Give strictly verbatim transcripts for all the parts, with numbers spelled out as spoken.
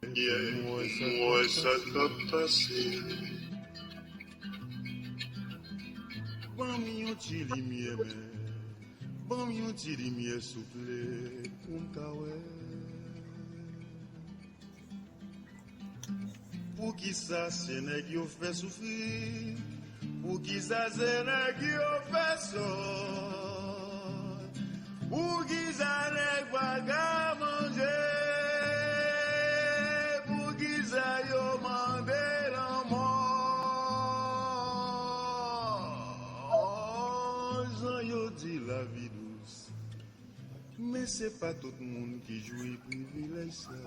Mwen sa k ap pase. Ban m yon ti limyè, men ban m yon ti limyè, souple, pou m ka wè. Poukisa se nèg yo fè soufri? Poukisa se nèg yo fè sòt? Poukisa nèg pa ka manje? Poukisa yo mande lanmò? Jan yo di lavi dous, men se pa tout moun ki jwi privilèj sa.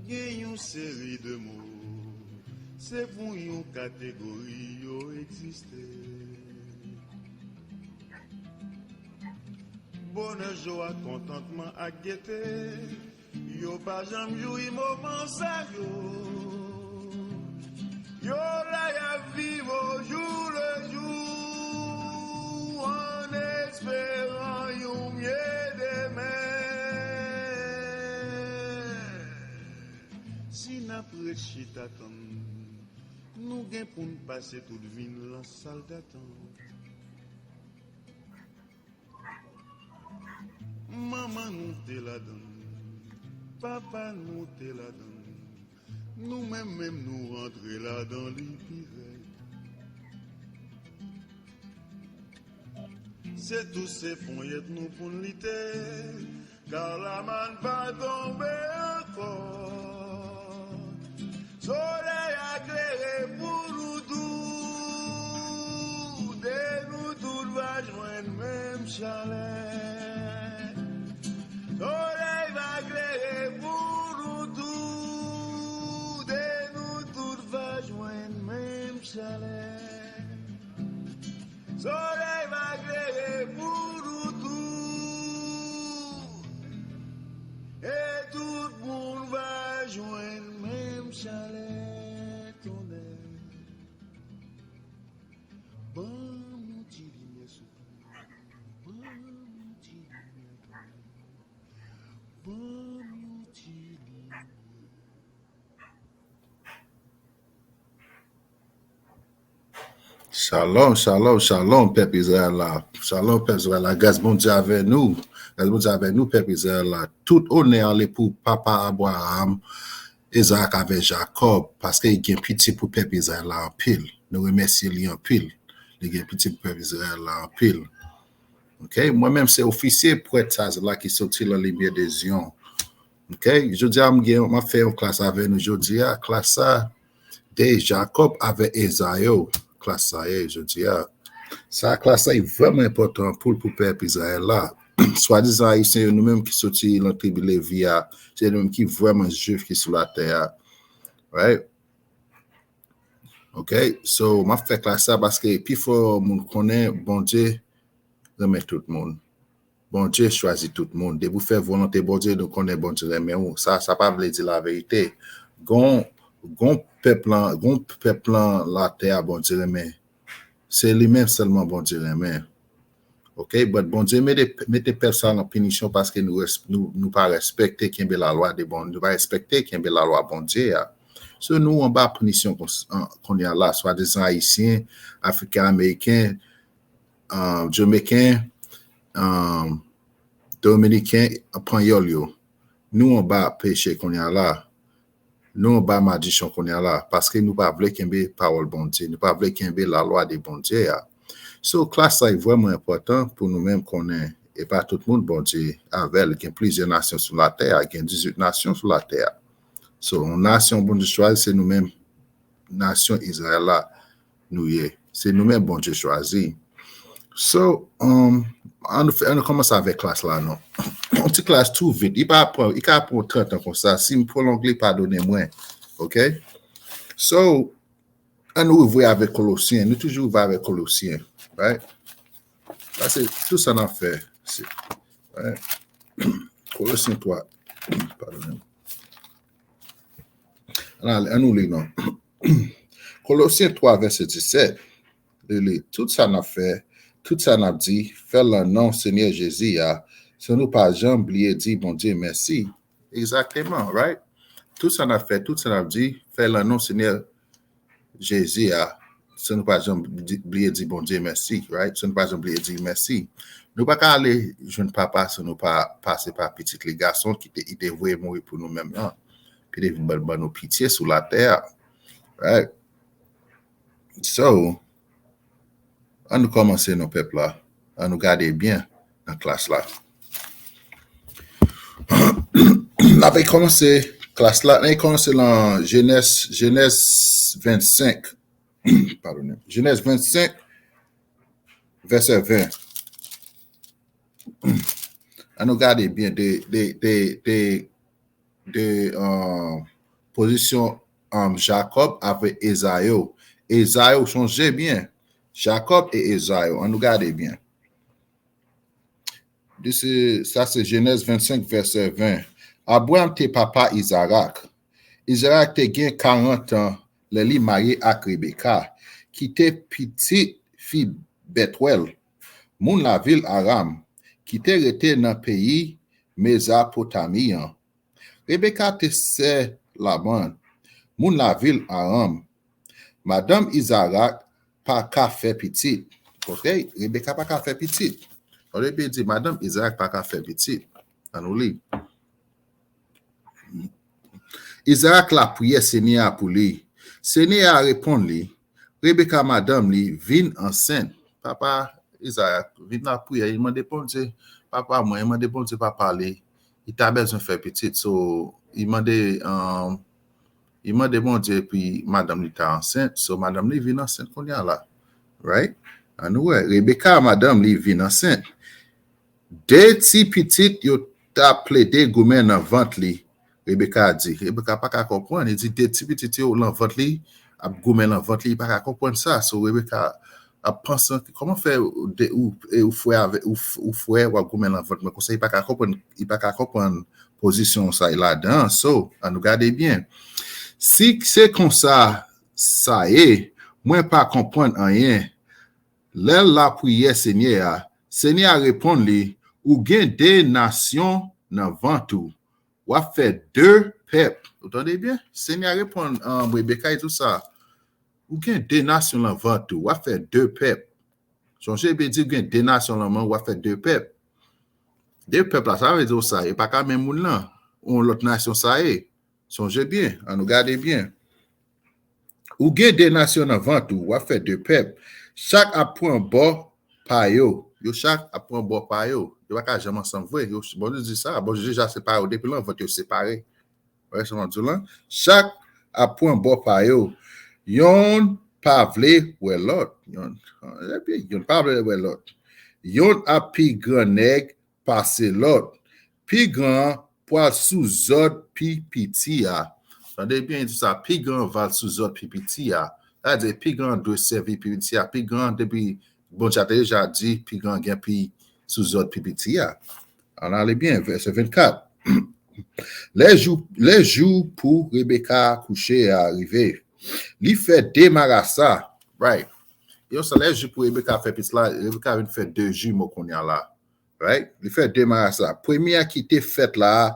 Gen yon seri de mo, se pou yon kategori yo egziste. Bonè, jwa, kontantman ak gete, yo pa janm jwi moman sa yo. Yo la y ap viv au jour le jour, an esperan yon mye demen. Si n ap ret chita tann, nou gen pou n pase tout vi n lan sal datant. Manman nou te ladan l, papa nou te ladan l, nou menm menm nou rantre ladan li pi rèd. Se tou se ponyèt nou pou n lite, Carlaman pa tonbe ankò. Solèy a klere pou nou tout, e nou tout va jwenn menm chalè. Solèy va klere pou nou tout, e nou tout va jwenn menm chalè. Solèy va klere pou nou tout, e tout moun va jwenn menm chalè. Tonnè, ban m yon ti limyè, souple. Ban m yon ti limyè, tonnè. Ban m yon ti limyè. Shalom, shalom, shalom, pèp Izrayèl la. Shalom, pèp Izrayèl la. Gras Bondye avè nou. Gras Bondye avè nou, pèp Izrayèl la. Tout onè ale pou papa Abraham, Izarak avè Jakòb, paske li gen piti pou pèp Izrayèl la anpil. Nou remèsye li anpil. Li gen piti pou pèp Izrayèl la anpil. Ok? Mwen menm se ofisye prèt sa la ki soti lan limyè de Zion. Ok? Jodi a, m gen, m ap fè yon klas avè nou jodi a. Klas sa, de Jakòb avè Ezayo. Klas sa ye jodi a. Sa, klas sa, e vrèman enpòtan pou l, pou pèp Izrayèl la. Swadizan Ayisyen yo, nou menm ki soti lan tribi Levi a, se nou menm ki vrèman Jwif ki sou latè a. Right? Ok? So, m ap fè klas sa paske pifò moun konnen Bondye renmen tout moun. Bondye chwazi tout moun. Depi w fè volonte Bondye, nou konnen Bondye renmen w. Sa, sa pa vle di laverite. Gon, gon pèp lan, gon pèp lan latè a Bondye renmen. Se li menm sèlman Bondye renmen. Ok, but Bondye mete, mete pèp sa lan pinisyon paske nou, res- nou, nou pa respekte kenbe lalwa de Bon, nou pa respekte kenbe lalwa Bondye a. So nou anba pinisyon kon- an- kounye a la, swadizan Ayisyen, Afriken Ameriken, um, Jamaican, um, Dominiken, Panyòl yo. Nou anba peche kounye a la. Nou anba madichon kounye a la. Paske nou pa vle kenbe pawòl Bondye. Nou pa vle kenbe lalwa de Bondye a. So, klas sa e vrèman enpòtan pou nou menm konnen e pa tout moun Bondye avè l. Gen plizyè nasyon sou latè a. Gen dizuit nasyon sou latè a. So, yon nasyon Bondye chwazi, se nou menm nasyon Izrayèl la nou ye. Se nou menm Bondye chwazi. So, um, an nou fè, an nou kòmanse avèk klas la, non. Yon ti klas tou vit. Li pa pran, li ka pran trant an konsa. Si m pwolonge li, padone mwen. Ok? So, an nou ouvri avèk Kolosyen. Nou toujou ouvri avèk Kolosyen. Right? Sa se tout sa n ap fè. Se, right? Kolosyen twa. Padone m. Ann, ann nou li non. Kolosyen twa, vèsè disèt. Li li, tout sa n ap fè, tout sa n ap di, fè l nan non Senyè Jezi a, San nou pa janm bliye di Bondye mèsi. Egzakteman, right? Tout sa n ap fè, tout sa n ap di, fè l nan non Senyè Jezi a, san nou pa janm di- bliye di Bondye mèsi, right? San nou pa janm bliye di mèsi. Nou pa ka ale jwenn Papa san nou pa pase pa Pitit li gason ki te, li te voye mouri pou nou menm nan, ki te vin ban, ban nou pitye sou latè a, right? So, ann nou kòmanse non pèp la. Ann nou gade byen nan klas la. N ap kòmanse klas la, n ap kòmanse lan Jenèz, Jenèz vennsenk. Padone. Jenèz vennsenk, vèsè ven. Ann nou gade byen de, de, de, de, de, uh, pozisyon, um, Jakòb avèk Ezayo. Ezayo, sonje byen. Jakòb e Ezayo. Ann nou gade byen. This is, sa se Jenèz vennsenk, vèsè ven. Abraram te papa Izarak. Izarak te gen karant an lè li marye ak Rebeka, ki te pitit fi Betwèl, moun lavil Aram, ki te rete nan peyi Mezopotami an. Rebeka te sè Laban, moun lavil Aram. Madanm Izarak pa ka fè pitit. Ok? Rebeka pa ka fè pitit. Sa vle di, madanm Izarak pa ka fè pitit. Ann nou li. Izarak lapriyè Senyè a pou li. Senyè a reponn li, Rebeka, madanm li, vin ansent. Papa Izarak vin lapriyè, li mande Bondye, papa mwen, li mande Bondye papa li, li ta bezwen fè pitit. So, li mande, um, li mande Bondye, epi madanm li ta ansent. So, madanm li vin ansent kounye a la. Right? Ann nou wè, Rebeka, madanm li, vin ansent. De ti pitit yo t ap plede goumen nan vant li, Rebeka di. Rebeka pa ka konprann. Li di de ti pitit yo nan vant li, ap goumen nan vant li, li pa ka konprann sa. So, Rebeka ap panse, kòman fè ou, de, ou, e ou frè avè, ou, ou frè w ap goumen nan vant mwen konsa, li pa ka konprann, li pa ka konprann pozisyon sa li ladan an. So, ann nou gade byen. Si se konsa sa ye, mwen pa konprann anyen. Lè l lapriyè Senyè a, Senyè a reponn li, ou gen de nasyon nan vant ou. W ap fè de pèp. Ou tande byen? Senyè a reponn, um, Rebeka e tou sa. Ou gen de nasyon nan vant ou. W ap fè de pèp. Sonje, Bondye di w gen de nasyon nan men w, w ap fè de pèp. De pèp la, sa vle di w sa, e pa ka menm moun nan. Yon lòt nasyon sa ye. Sonje byen, ann nou gade byen. Ou gen de nasyon nan vant ou, w ap fè de pèp. Chak ap pran bò pa yo. Yo chak ap pran bò pa yo. Yo pa ka janm ansanm vre. Yo, Bondye di sa, Bondye deja separe yo depi nan vant yo separe. Wè sa m ap di w lan? Chak ap pran bò pa yo. Yonn pa vle wè lòt. Yonn, epi yonn pa vle wè lòt. Yonn ap pi gran nèg pase lòt. Pi gran an pral sou zòd pi piti a. Tande byen, di sa, pi gran an va sou zòd pi piti a. Sa vle di, pi gran an dwe sèvi pi piti a. Pi gran an, depi Bondye a te deja di, pi gran an gen pi sou zòd pi piti a. Ann ale byen, vèsè vennkat. Lè jou, lè jou pou Rebeka kouche a rive, li fè de marasa. Right. Yo, sa lè jou pou Rebeka fè pitit la, Rebeka vin fè de jimo kounye a la. Right? Li fè de marasa. Premye a ki te fèt la a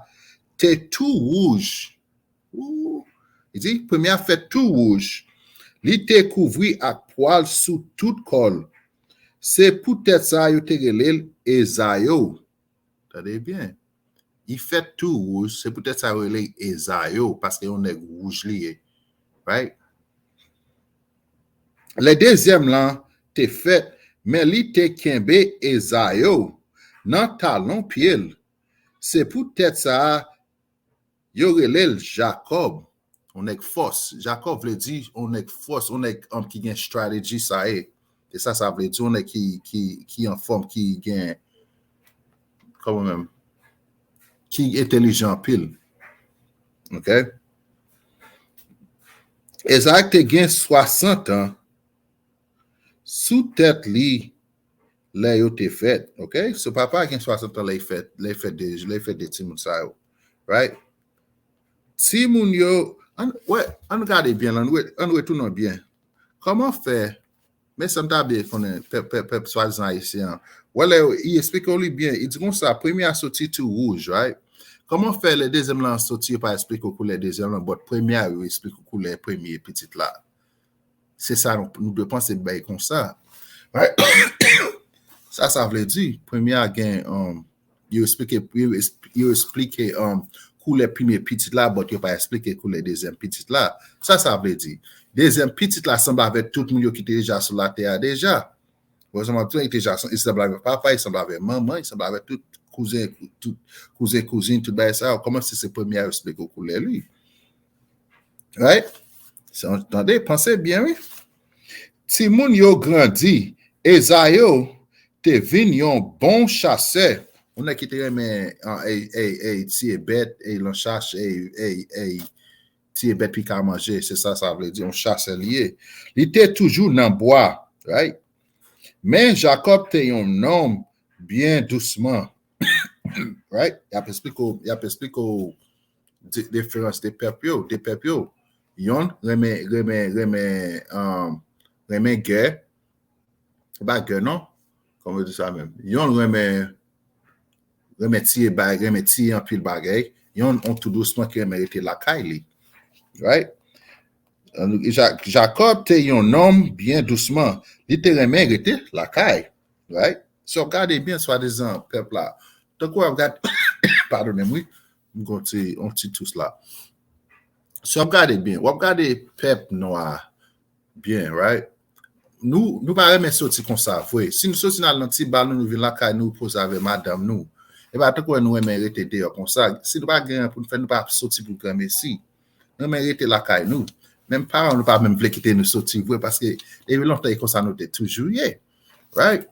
te tou wouj. Ou, li di, premye a fèt tou wouj. Li te kouvri ak pwal sou tout kò l. Se poutèt sa yo te rele l Ezayo. Tande byen. Li fèt tou wouj, se poutèt sa yo rele l Ezayo, paske yon nèg wouj li ye. Right? Lè dezyèm lan te fèt, men li te kenbe Ezayo nan talon pye l. Se poutèt sa a, yo rele l Jakòb, yon nèg fòs. Jakòb vle di yon nèg fòs, yon nèg, um, ki gen strategy, sa ye. E sa, sa vle di yon nèg ki, ki, ki anfòm, ki gen, kòman menm, ki entèlijan anpil. Ok? Ezayo te gen swasant an sou tèt li lè yo te fèt. Ok? So, papa gen swasant an lè l fèt, lè l fèt de, lè l fèt de timoun sa yo. Right? Timoun yo, ann, wè, ann gade byen, ann, ann retounen byen. Kòman fè, men sa m ta byen konnen, pèp, pèp, pèp swadizan ayisyen an, Wè lè yo, li eksplike w li byen. Li di konsa, premye a soti tou wouj, right? Kòman fè lè dezyèm lan soti, yo pa eksplike w koulè dezyèm lan, but premye a, yo eksplike w koulè premye pitit la? Se sa nou, nou dwe panse bay konsa. Right? Sa, sa vle di, premye a gen, um, yo eksplike, yo, yo eksplike, um, koulè premye pitit la, but yo pa eksplike koulè dezyèm pitit la. Sa, sa vle di, dezyèm pitit la sanble avèk tout moun yo ki te deja sou latè a deja. Bon, sa m ap di, li te ja, li sanble avèk papa, li sanble avèk manman, li sanble avèk tout kouzen, tout kouzen, kouzin, tout bagay sa yo. Kòman si se premye a yo eksplike w koulè li? Right? Se yon, tande, panse byen, wi. Timoun yo grandi, Ezayi te vin yon bon chasè. Yon nèg ki te renmen, ah, e, e, e, tiye bèt, e, lan chach, e, e, e, tiye bèt pou l ka manje. Se sa, sa vle di, yon chasè li ye. Li te toujou nan bwa, right? Men Jakòb te yon nonm byen dousman. Right? Y ap eksplike w, y ap eksplike w di-, diferans de pèp yo, de pèp yo. Yonn renmen, renmen, renmen, um, renmen gè. Se pa gè, non. Kòman yo di sa menm? Yonn renmen, renmen tiye bagay, renmen tiye anpil bagay. Yonn, on tou dousman ki renmen rete lakay li. Right? Ja-, Jakòb te yon nonm byen dousman. Li te renmen rete lakay. Right? Si w ap gade byen, swadizan pèp la. Tankou w ap gade, padone m, wi. M gon ti, on ti tous la. Si w ap gade byen, w ap gade pèp nwa byen, right? Nou, nou pa renmen soti konsa, vre. Si nou soti n al nan ti bal nou, nou vin lakay nou, poze avè madanm nou. E pa tankou nou renmen rete deyò konsa. Si nou pa gen anyen pou nou fè, nou pa soti pou granmesi. Nou renmen rete lakay nou. Menm paran nou pa menm vle kite nou soti, vre, paske depi lontan e konsa nou te toujou ye. Right?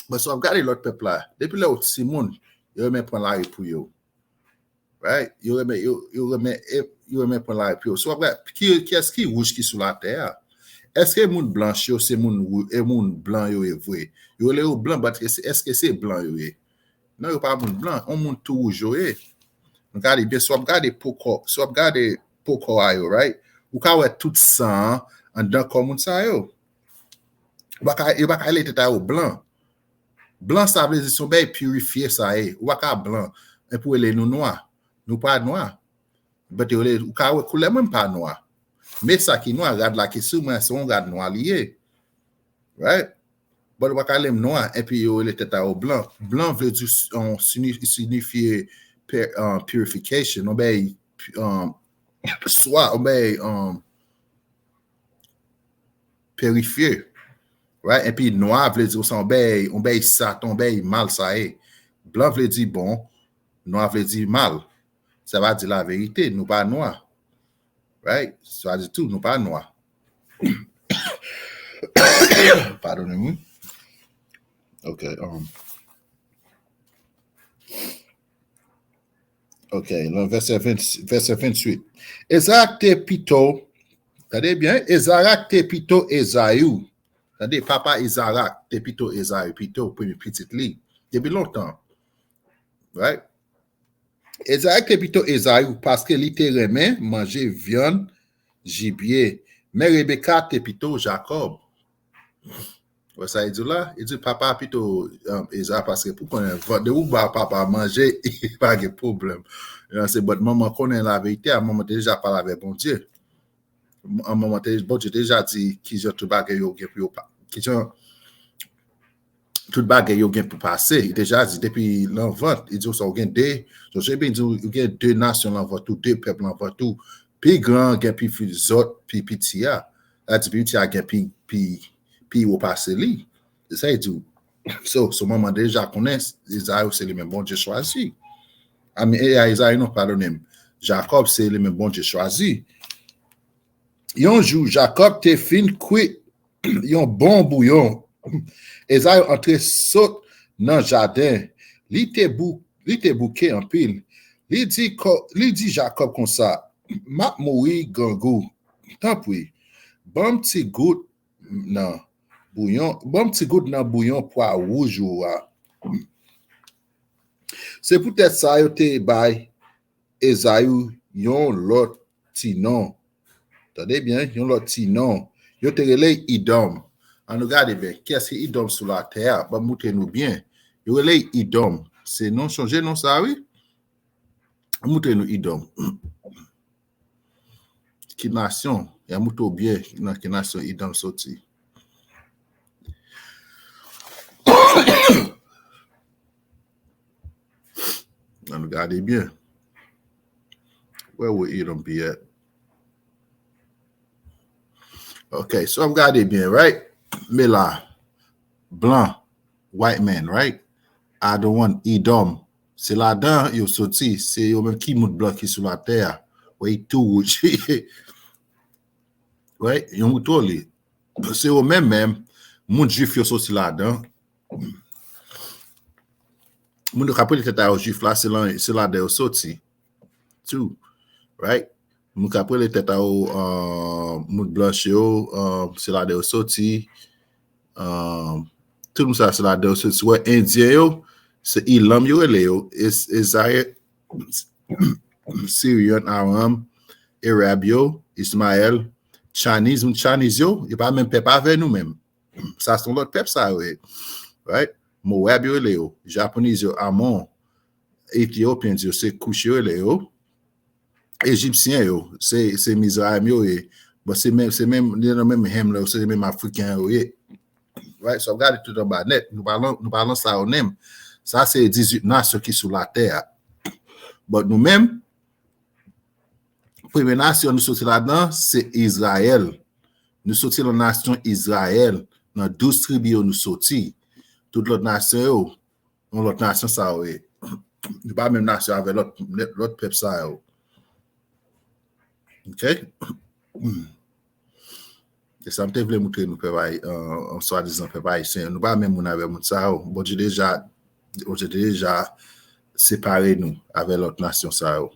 But si w ap gade lòt pèp la, depi lè yo timoun, yo renmen pran lari pou yo. Right? Yo renmen, yo, yo renmen, e, yo renmen pran lari pou yo. Si w ap gade, ki, kiyès ki wouj ki sou latè a? Èske moun blanch yo, se moun wou-, e moun blan yo ye vre? Yo rele yo blan, but èske, èske se blan yo ye? Non, yo pa moun blan, yon moun tou wouj yo ye. Nou gade byen, si w ap gade po kò, si w ap gade po kò a yo, right? Ou ka wè tout san an anndan kò moun sa yo. Yo pa ka, yo pa ka rele tèt a yo blan. Blan sa vle di se yon bagay pirifye sa ye. Ou pa ka blan, epi w rele nou nwa. Nou pa nwa. But yo rele, ou ka wè koulè mwen, m pa nwa. Men sa ki nwa, rad la ki sou mwen, se yon rad nwa li ye. Right? But ou pa ka rele m nwa, epi yo rele tèt a yo blan. Blan vle di, um, sini-, sinifye pe-, um, purification, yon bagay, um, swa, yon bagay, um, pirifye. Right? Epi nwa vle di ou se yon bagay, yon bagay sat, yon bagay mal sa ye. Blan vle di bon, nwa vle di mal. Sa pa di laverite, nou pa nwa. Right? Sa di tou, nou pa nwa. Padone m, wi. Ok, um, ok, nan vèsè ven, vèsè venntuit. Ezarak te pito, tande byen, Ezarak te pito Ezayi. Tande, papa Ezarak te pito Ezayi, pito premye pitit li. Depi lontan. Right? Ezarak te pito Ezayi paske li te renmen manje vyann jibye. Men Rebeka te pito Jakòb. Wè sa e di w la? E di papa pito, um, Ezayi paske pou konnen, van-, depi ou ba papa manje, pa gen pwoblèm. Nan se bòt manman konnen laverite a, manman te deja pale avèk Bondye. An manman te, Bondye te deja di kijan tout bagay yo gen pou yo pa, kijan tout bagay yo gen pou pase. Li deja di depi nan vant, li di w sa, ou gen de, Jozye byen di w, ou gen de nasyon nan vant ou, de pèp nan vant ou. Pi gran gen pi fi, zòt pi piti a. Sa di pi piti a gen pi, pi, pi wo pase li. Se sa li di w. So, so manman deja konnen Ezayi se li menm Bondye chwazi. I mean, e, Ezayi non, padone m. Jakòb se li menm Bondye chwazi. Yon jou, Jakòb te fin kwit yon bon bouyon. Ezayi antre sot nan jaden. Li te bou-, li te bouke anpil. Li di kò-, li di Jakòb konsa, "M ap mouri grangou. Tanpri, ban m ti gout nan bouyon, ban m ti gout nan bouyon pwa wouj ou a." Se poutèt sa yo te bay Ezayi yon lòt ti non. Tande byen, yon lòt ti non. Yo te rele Idòm. Ann nou gade byen. Kiyès ki Idòm sou latè a? Ban m moutre nou byen. Yo rele Idòm. Se non, chonje non sa, wi. Moutre nou Idòm. Ki nasyon? Y a moutre w byen nan ki nasyon Idòm soti. Ann gade byen. Where will Edom be at? Ok, so ap gade byen, right? Men la, blan, white man, right? Edom, se ladan yo soti, se yo menm ki moun blan ki sou latè a. Wè, tou wouj. Right? Yon mouton li. Se yo menm menm, moun jwif yo soti ladan. Moun yo k ap rele tèt a yo jwif la, se lan, se ladan yo soti. Tou. Right? Moun k ap rele tèt a yo, uh, moun blanch yo, uh, se ladan yo soti. Uh, tout moun sa, se ladan yo soti. Wè, Endyen yo, se Ilam yo rele yo. Is-, Izrael, Syrian, Aram, Arab yo, Ismael, Chinese, moun Chinese yo, yo pa menm pèp avè nou menm. Sa se yon lòt pèp sa yo ye. Right? Moab yo rele yo, Japanese yo, Amon, Ethiopians yo, se Kush yo rele yo. Ejipsyen yo, se, se Mizrayim yo ye. Bon, se menm, se menm, li nan menm hem la, se menm Afriken yo ye. Right? So, gade tout anba nèt. Nou pa lan, nou pa lan sa yo menm. Sa se dizuit nasyon ki sou latè a. But nou menm, premye nasyon nou soti ladan, se Izrayèl. Nou soti nan nasyon Izrayèl. Nan douz tribi yo nou soti. Tout lòt nasyon yo, yon lòt nasyon sa yo ye. Nou pa menm nasyon avè lòt, lòt pèp sa yo. Ok? Se sa m te vle moutre nou pèp Ayi-, uh, swadizan pèp ayisyen. Nou pa menm moun avè moun sa yo. Bondye deja, Bondye te deja separe nou avè lòt nasyon sa yo.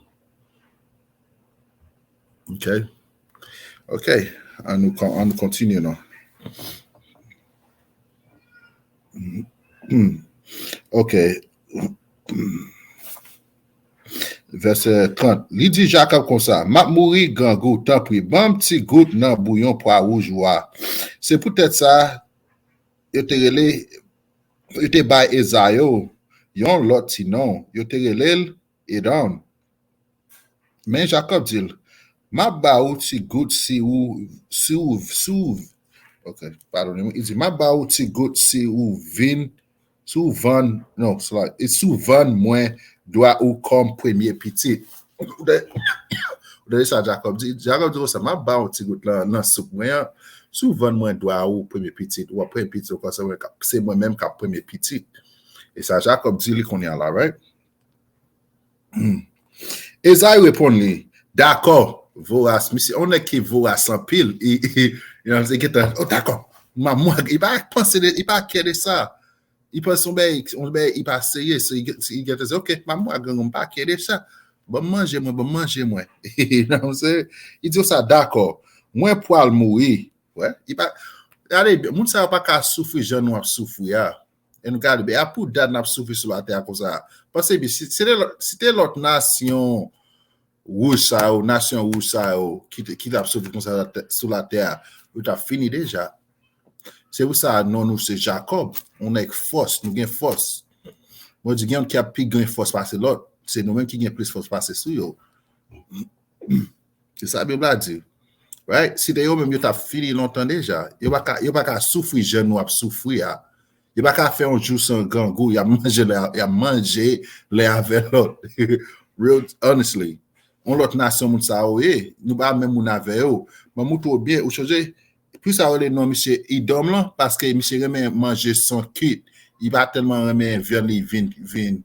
Ok? Ok. An nou kon-, an nou kontinye non. Hmm. Ok. Vèsè trant. Li di Jakòb konsa, "M ap mouri grangou, tanpri, ban m ti gout nan bouyon pwa wouj ou a." Se poutèt sa, yo te rele, yo te bay Ezayo yon lòt ti non. Yo te rele l Edòm. Men Jakòb di l, "M ap ba ou ti gout si ou, si ou, si ou," ok, padone mwen. Li di, "M ap ba ou ti gout si ou vin, si ou vann, non, se la, e si ou vann mwen dwa ou kòm premye pitit." Ou tande, ou tande sa Jakòb di? Jakòb di konsa, "M ap ba ou ti gout lan, nan soup mwen an. Si ou vann mwen dwa ou premye pitit, ou ap premye pitit, ou konsa mwen k ap, se mwen menm k ap premye pitit." E sa Jakòb di li kounye a la, right? Hmm. Ezayi reponn li, "Dakò, voras." Misye, yon nèg ki voras anpil, i, i, you know, li gentan, "Oh, dakò." Manman, i pa panse de, i pa kè de sa. I panse yon bagay, yon bagay, i pa serye, so i, i gentan di, "Ok, manman, grangou, m pa kè de sa. Ban m manje mwen, ban m manje mwen." You know what I'm saying? I di sa, "Dakò, mwen pral mouri." Wè, i pa, gade, moun sa yo pa ka soufri jan nou ap soufri a. E nou gade, ben, a pou dat n ap soufri sou latè a konsa. Paske, si, si te lòt, si te lòt nasyon wouj sa yo, nasyon wouj sa yo, ki te, ki t ap soufri konsa latè, sou latè a, yo t ap fini deja. Se pou sa, non nou se Jakòb. Nou nèg fòs, nou gen fòs. Mwen di, gen yon ki ap pi gen fòs pase lòt. Se nou menm ki gen plis fòs pase sou yo. Se sa Bib la di. Right? Si te yo menm, yo t ap fini lontan deja. Yo pa ka, yo pa ka soufri jan nou ap soufri a. Yo pa ka fè yon jou san grangou. Y ap manje lè, y ap manje lè avè lòt. Real, honestly. Yon lòt nasyon moun sa yo ye. Nou pa menm moun avè yo. Mwen moutre w byen, ou chonje, pou sa yo rele non misye Idòm lan, paske misye renmen manje san kit. Li pa tèlman renmen vyann li vin, vin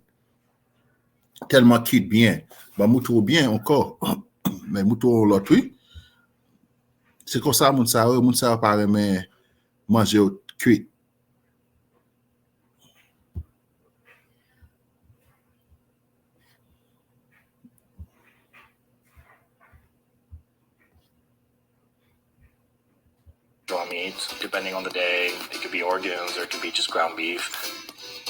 tèlman kit byen. Ban m moutre w byen ankò. Men moutre w lòt, wi. Se konsa moun sa yo, moun sa yo pa renmen manje yo kwit. Raw meat, depending on the day. It could be organs or it could be just ground beef.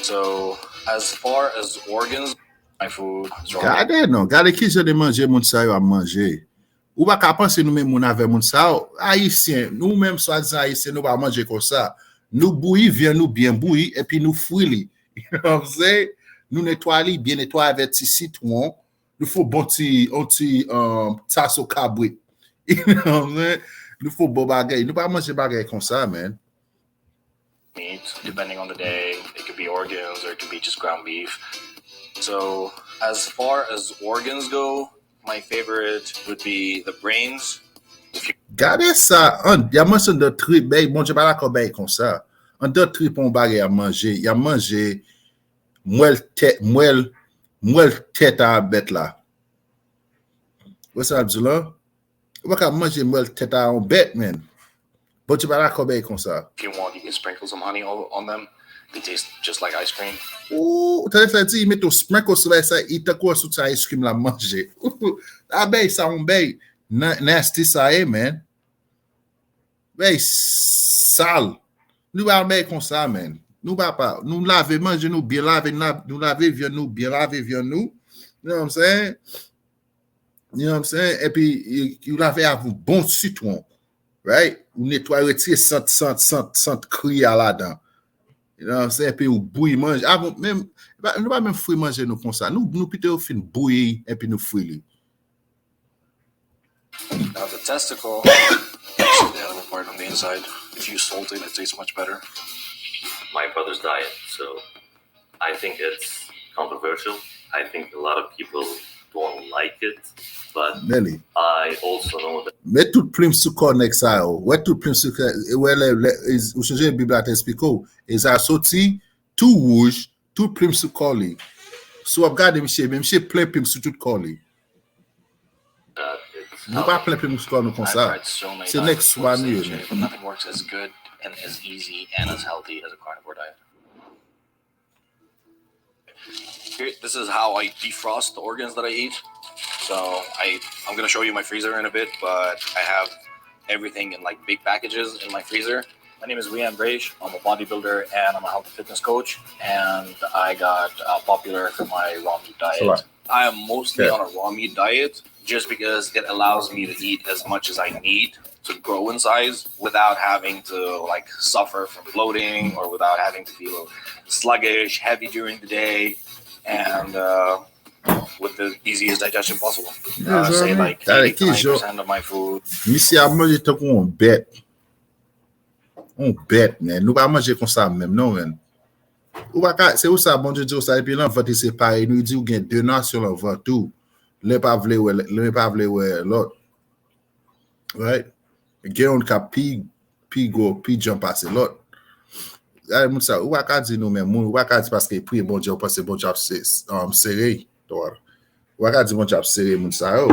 So, as far as organs, my food is raw meat. Gade non, gade ki jan de manje moun sa yo ap manje. Ou pa ka panse nou menm moun avè moun sa yo. Ayisyen, nou menm swadizan Ayisyen, nou pa manje konsa. Nou bouyi vyann nou byen bouyi, epi nou fri li. You know what I'm saying? Nou netwaye li byen netwaye avèk ti sitwon. Nou fè yon bon ti, yon ti um, taso kabrit. You know what I'm saying? Nou fè yon bon bagay. Nou pa manje bagay konsa, man. Meat, depending on the day. It could be organs or it could be just ground beef. So, as far as organs go, my favorite would be the brains. Gade sa, an, y a manje anndan trip, bèy, Bondye pa dakò bèy konsa. Anndan trip yon bagay y a manje, y a manje mwèl tèt, mwèl, mwèl tèt a bèt la. Wè sa ap di la? Ou pa ka manje mwèl tèt a yon bèt, man. Bondye pa dakò bèy konsa. If you want, you can sprinkle some honey o- on them. They taste just like ice cream. Ou tande sa di, mete yon sprinkle sou bagay sa, li tankou yon sot sa ice cream la manje. A bèy sa yon bèy na- nasty sa ye, man. Bèy sal. Nou pa bèy konsa, man. Nou pa pa. Nou lave manje nou byen lave, nou la- nou lave vyann nou byen lave vyann nou. You know what I'm saying? You know what I'm saying? Epi you lave avèk bon sitwon. Right? Ou netwaye, retire sant, sant, sant, sant kri a ladan. You know what I'm saying? Epi ou bouyi manje. Avan menm, nou pa menm fri manje nou konsa. Nou, nou pito fin bouyi epi nou fri li. Now the testicle, the other part on the inside, if you salt it, it tastes much better. My brother's diet, so I think it's controversial. I think a lot of people don't like it, but Nelly. I also know that Met tout plim sou kò nèg sa yo. Wè tout plim sou kò. Wè lè, lè, ou sonje Bib la te eksplike w. E sa soti tou wouj, tout plim sou kò li. Si w ap gade misye, men misye plen plim sou tout kò li. uh, it's Nou pa plen plim sou kò nou konsa. Se nèg swa nou ye, men. But nothing works as good and as easy and as healthy as a carnivore diet. Here, this is how I defrost the organs that I eat. So I, I'm going to show you my freezer in a bit, but I have everything in like big packages in my freezer. My name is Leanne Braish. I'm a bodybuilder and I'm a health and fitness coach. And I got uh, popular for my raw meat diet. I am mostly on a raw meat diet just because it allows me to eat as much as I need to grow in size without having to like suffer from bloating or without having to feel sluggish, heavy during the day, and uh, with the easiest digestion possible. Uh, say like eighty-nine percent of my food. Misye ap manje tankou yon bèt. Yon bèt, men. Nou pa manje konsa menm, non, men. Ou pa ka, se ou sa, Bondye di ou sa, epi lan vant li se pare, nou di ou gen de nasyon lan vant ou. Lè pa vle wè, lè pa vle wè lòt. Right? Gen yon ka pi, pi gwo, pi djan pase lòt. Gade moun sa, ou pa ka di nou men moun, ou pa ka di paske priye Bondye, ou panse Bondye ap se, um, sere. Ou pa ka di Bondye ap sere moun sa yo.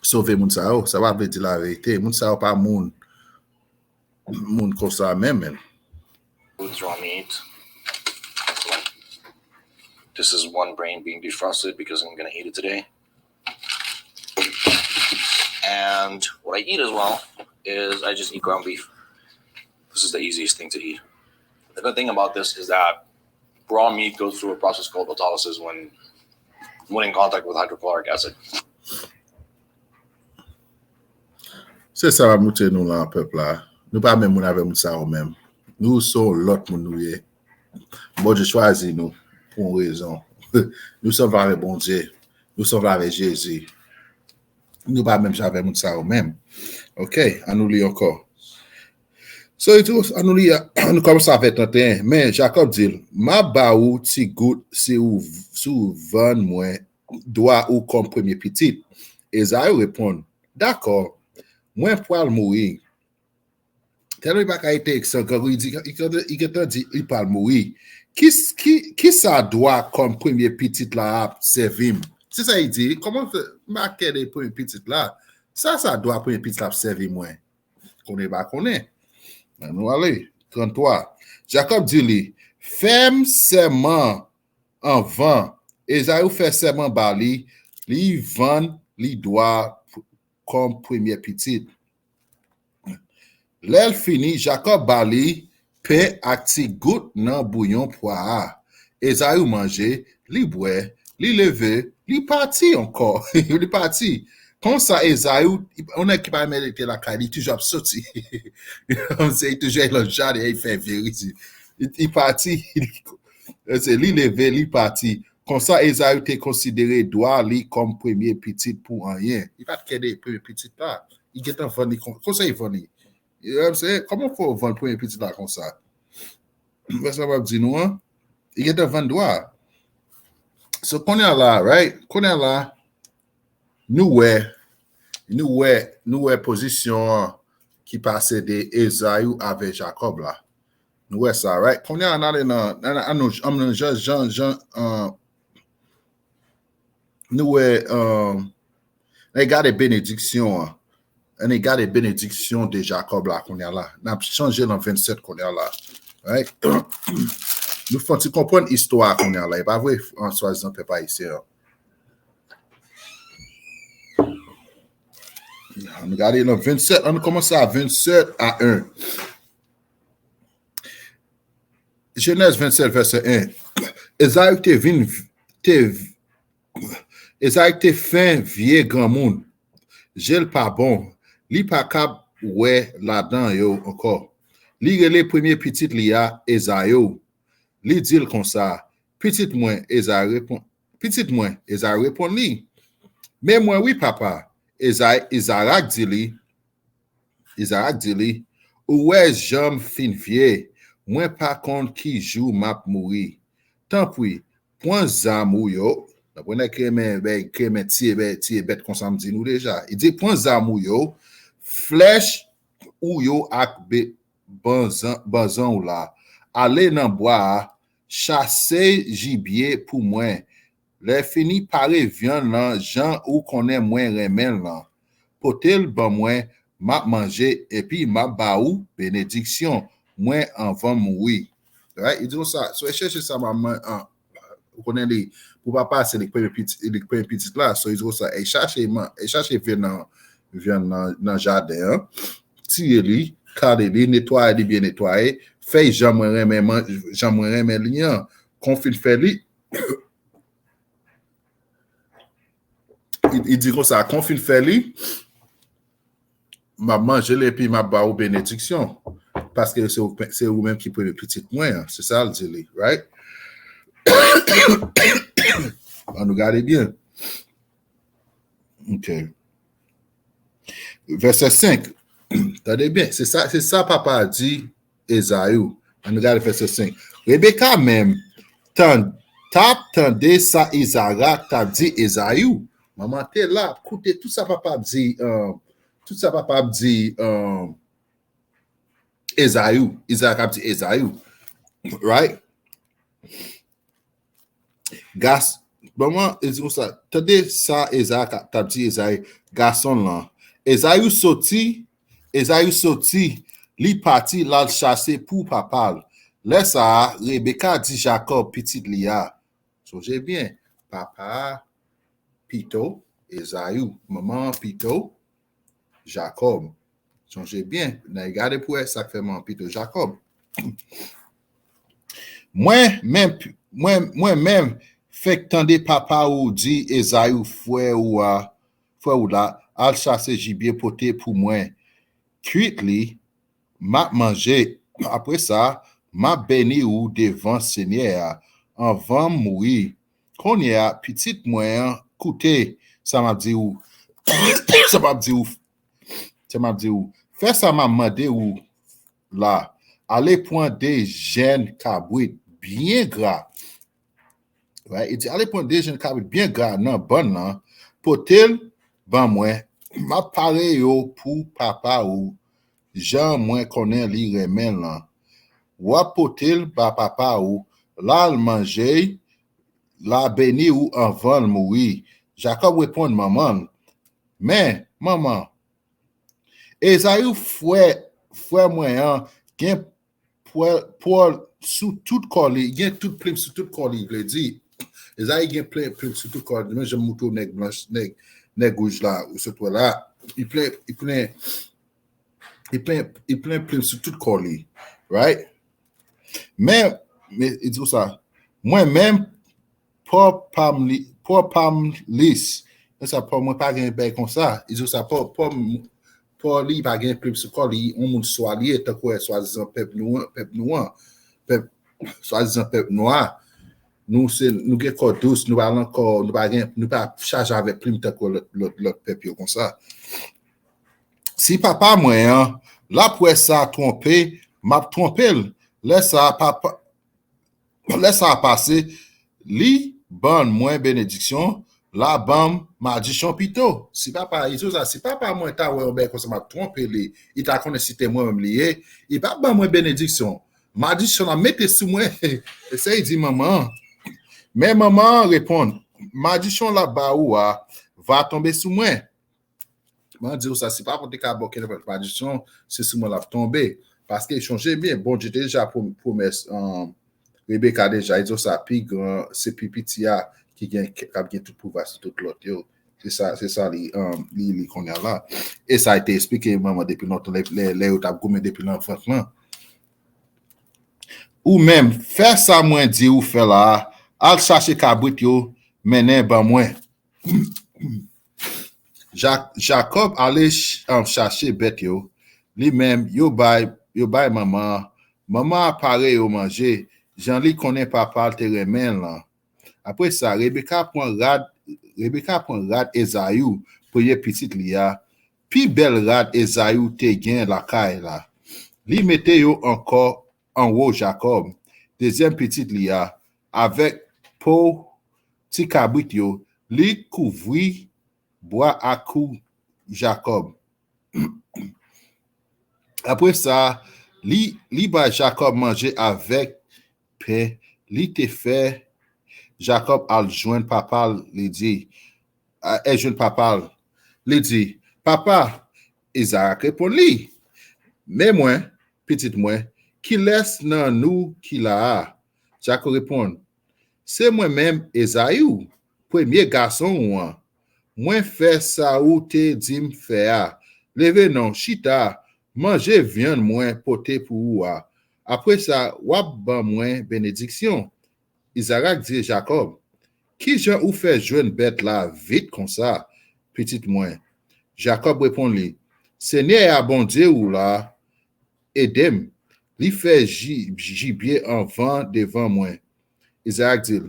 Sove moun sa yo, sa pa vle di laverite. Moun sa yo pa moun, moun konsa menm, men. Foods raw meat. This is one brain being defrosted because I'm going to eat it today. And what I eat as well is I just eat ground beef. This is the easiest thing to eat. The good thing about this is that raw meat goes through a process called autolysis when when in contact with hydrochloric acid. Se sa m ap montre nou la, pèp la. Nou pa menm moun avè moun sa yo menm. Nou se yon lòt moun nou ye. Bondye chwazi nou pou yon rezon. Nou sanble avè Bondye. Nou sanble avè Jezi. Nou pa menm jan avè moun sa yo menm. Ok, ann nou li ankò. So, li di, ann nou li, nou kòmanse avè trannteyen. Men, Jakòb di l, m ap ba ou ti gout si ou, si ou vann mwen dwa ou kòm premye pitit. Ezayi reponn, dakò, mwen pral mouri. Tèlman li pa ka rete san grangou, li di, li gentan di li pral mouri. Ki, ki, ki sa dwa kòm premye pitit la ap sèvi m? Se sa li di, kòman fè, m pa kè de premye pitit la. Sa, sa dwa premye pitit la ap sèvi mwen? Konnen pa konnen. Ann nou ale. Tranntwa. Jakòb di li, fè m sèman anvan. Ezayi fè sèman ba li, li vann li dwa kòm premye pitit. Lè l fini, Jakòb ba li pen ak ti gout nan bouyon pwa a. Ezayi manje, li bwè, li leve, li pati ankò. Li pati. Konsa Ezayi, yon nèg ki pa renmen rete lakay li, toujou ap soti. Se li toujou al nan jaden, li fè vye rizib. Li, li pati, se li leve, li pati. Konsa Ezayi te konsidere dwa li kòm premye pitit pou anyen. Li pa t kenbe premye pitit la. Li gentan vann li kon, konsa li vann li. You know what I'm saying? Kòman fè w vann premye pitit la konsa? Mwen sa m ap di nou an. Li gentan vann dwa. So kounye a la, right? Kounye a la, nou wè, nou wè, nou wè pozisyon an ki pase de Ezayi avè Jakòb la. Nou wè sa, right? Kounye a, n ale nan, nan, nan, nan, nan Jan, Jan, Jan, uh, nou wè, um, ann gade benediksyon an. Ann gade benediksyon de Jakòb la kounye a la. N ap chanje nan vennsèt kounye a la. Right? Nou fè ti konprann istwa a kounye a la. E pa vre, an swadizan pèp ayisyen an. Ann gade nan vennsèt, ann kòmanse a vennsèt a en. Jenèz vennsèt, vèsè en. Ezayi te vin, te, Ezayi te fen vye granmoun. Je l pa bon. Li pa kab wè ladan yo ankò. Li rele premye pitit li a Ezayi. Li di l konsa, "Pitit mwen," Ezayi reponn, "Pitit mwen," Ezayi reponn li. "Men mwen wi, papa," Ezayi, Izarak di li. Izarak di li, "Ou wè jan m fin vye, mwen pa konn ki jou m ap mouri. Tanpri, pran zam ou yo." Tanpri nèg ki renmen, ben, ki renmen tiye, ben, tiye bèt konsa m di nou deja. Li di, "Pran zam ou yo, flèch ou yo ak be-, banzan, banzan ou la. Ale nan bwa a, chase jibye pou mwen. Lè fini, pare vyann lan jan ou konnen mwen renmen l lan. Pote l ban mwen, m ap manje, epi m ap ba ou benediksyon mwen anvan m mouri." Right? Li di konsa, so, e chèche sa m ap man-, an, ou konnen li, pou papa, se li k premye pitit, li k premye pitit la, so, li di konsa, e chache man-, e chache vyann nan, vyann nan, nan jaden an, tiye li, kale li, netwaye li byen netwaye, fè l jan mwen renmen man-, jan mwen renmen li an, kon fin fè li, li, li di konsa, "Kon fin fè li, m ap manje l epi m ap ba ou benediksyon. Paske se ou, se ou menm ki premye pitit mwen an." Se sa l di li, right? Ann nou gade byen. Ok. Vèsè senk. Tande byen, se sa, se sa papa a di Ezayi. Ann gade vèsè senk. Rebeka menm, tan-, t ap tande sa Izarak t ap di Ezayi. Manman te la, ap koute tout sa papa ap di, um, tout sa papa ap di, um, Ezayi. Izarak ap di Ezayi. Right? Gas-, manman, e di konsa, tande sa Ezayi ka-, t ap di Ezayi, gason lan. Ezayi soti, Ezayi soti, li pati, l al chase pou papa l. Lè sa a, Rebeka di Jakòb, pitit li a, sonje byen, papa a pito Ezayi, manman an pito Jakòb. Sonje byen, n a gade pou wè sa k fè manman pito Jakòb. Mwen menm, mwen, mwen menm, fenk tande papa ou di Ezayi, frè ou a, frè ou la, al chase jibye pote pou mwen. Kwit li, m ap manje. Apre sa, m ap beni ou devan Senyè a, anvan m mouri. Kounye a, pitit mwen an, koute sa m ap di ou. Sa m ap di ou. Sa m ap di ou. Fè sa m ap mande ou la. Ale pran de jenn kabrit byen gra. Right? Li di, ale pran de jenn kabrit byen gra nan bann lan, pote l ban mwen, m ap pare yo pou papa ou, jan mwen konnen li renmen l lan. W ap pote l ba papa ou, l al manje, l a beni ou anvan l mouri. Jakòb reponn manman l, men, manman, Ezayi, frè, frè mwen an, gen pwèl, pwèl sou tout kò li, gen tout plim sou tout kò li, vle di, Ezayi gen plen plim sou tout kò li, menm jan m montre w nèg blanch, nèg, nèg wouj la, ou sot wè la, li plen, li plen, li plen, li plen plim sou tout kò li, right? Men, men, li di w sa, mwen menm, pòp pa m li, pòp pa m lis, Konsa, pa mwen pa gen bagay konsa. Izo sa, pa, pa, pa li pa gen plim sou kò li, yon moun swa li ye, tankou swadizan pèp nou an, pèp nou an, pèp, swadizan pèp nwa. Nou se, nou gen kò dous, nou pa lan kò, nou pa gen, nou pa chaje avèk plim tankou lòt, lòt, lòt pèp yo konsa. Si papa mwen an, l ap wè sa twonpe, m ap twonpe l. Lè sa a, papa, lè sa a pase, li ban mwen benediksyon, la ban m madichon pito. Si papa, Izo sa, si papa mwen ta wè yon bagay konsa, m ap twonpe li, li ta konnen si te mwen menm li ye, li pa ban mwen benediksyon. Madichon la mete sou mwen. Se sa li di manman an. Men manman an reponn, madichon la ba ou a va tonbe sou mwen. Mwen di w sa, si papa te ka ba w kenèpòt madichon, se sou mwen l ap tonbe. Paske chonje byen, Bondye te deja pwomès um, Rebeka deja, li di w sa, pi gran, se pi piti a ki gen, k ap gen tout pouvwa sou tout lòt yo. Se sa, se sa li, um, li, li konnen la. E sa te eksplike manman depi lontan, lè, lè, lè yo t ap goumen depi nan vant lan. Ou menm, fè sa mwen di ou fè la a, al chache kabrit yo, mennen ban mwen. Ja, Jakòb ale ch, um, chache bèt yo, li menm, yo bay, yo bay manman an. Manman an pare yo manje, jan li konnen papa l te renmen l lan. Apre sa, Rebeka pran rad, Rebeka pran rad Ezayou, premye pitit li a, pi bèl rad Ezayou te gen lakay la. Li mete yo ankò anwo Jakòb, dezyèm pitit li a, avèk po ti kabrit yo, li kouvri bwa ak kou Jakòb. Apre sa, li, li bay Jakòb manje avèk pen. Li te fè Jakòb al jwenn papa l, li di, a, e jwenn papa l. Li di, papa, Izarak reponn li, men mwen, pitit mwen, kilès nan nou ki la a? Jakòb reponn, se mwen menm, Ezayou, premye gason ou an. Mwen fè sa ou te di m fè a. Leve non, chita, manje vyann mwen pote pou ou a. Apre sa, w ap ban mwen benediksyon. Izarak di Jakòb, ki jan ou fè jwenn bèt la vit konsa, pitit mwen? Jakòb reponn li, Senyè a Bondye ou la ede m. Li fè ji, jibye an van devan mwen. Izarak di l,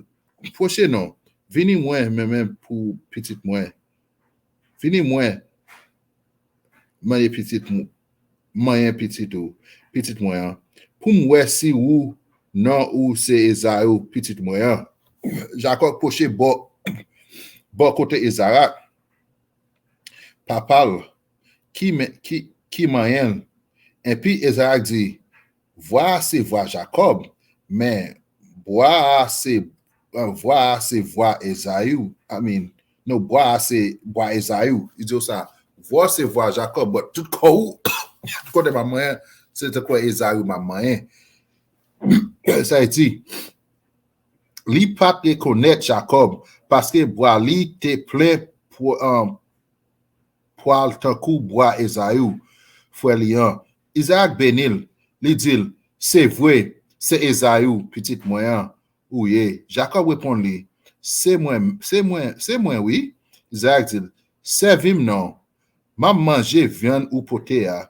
pwoche non, vini mwen menm pou pitit mwen. Vini mwen, manye pitit, manyen pitit ou, pitit mwen an, pou m wè si ou, non ou se Ezayou, pitit mwen an. Jakòb pwoche bò, bò kote Izarak, papa l, ki, ki, ki manyen l. Epi Izarak di, vwa a se vwa Jakòb, men bwa a se, vwa a se vwa Ezayou. I mean, non, bwa a se bwa Ezayou. Li di w sa, vwa se vwa Jakòb, but tout kò ou, tout kote m ap manyen, se tankou Ezayou m ap manyen. Sa vle di, li pa t rekonèt Jakòb, paske bwa li te plen pwa, um, pwa l tankou bwa Ezayou, frè li an. Izarak beni l, li di l, se vre, se Ezayou, pitit mwen an, ou ye. Jakòb reponn li, se mwen, se mwen, se mwen, wi. Izarak di l, sèvi m non. M ap manje vyann ou pote a.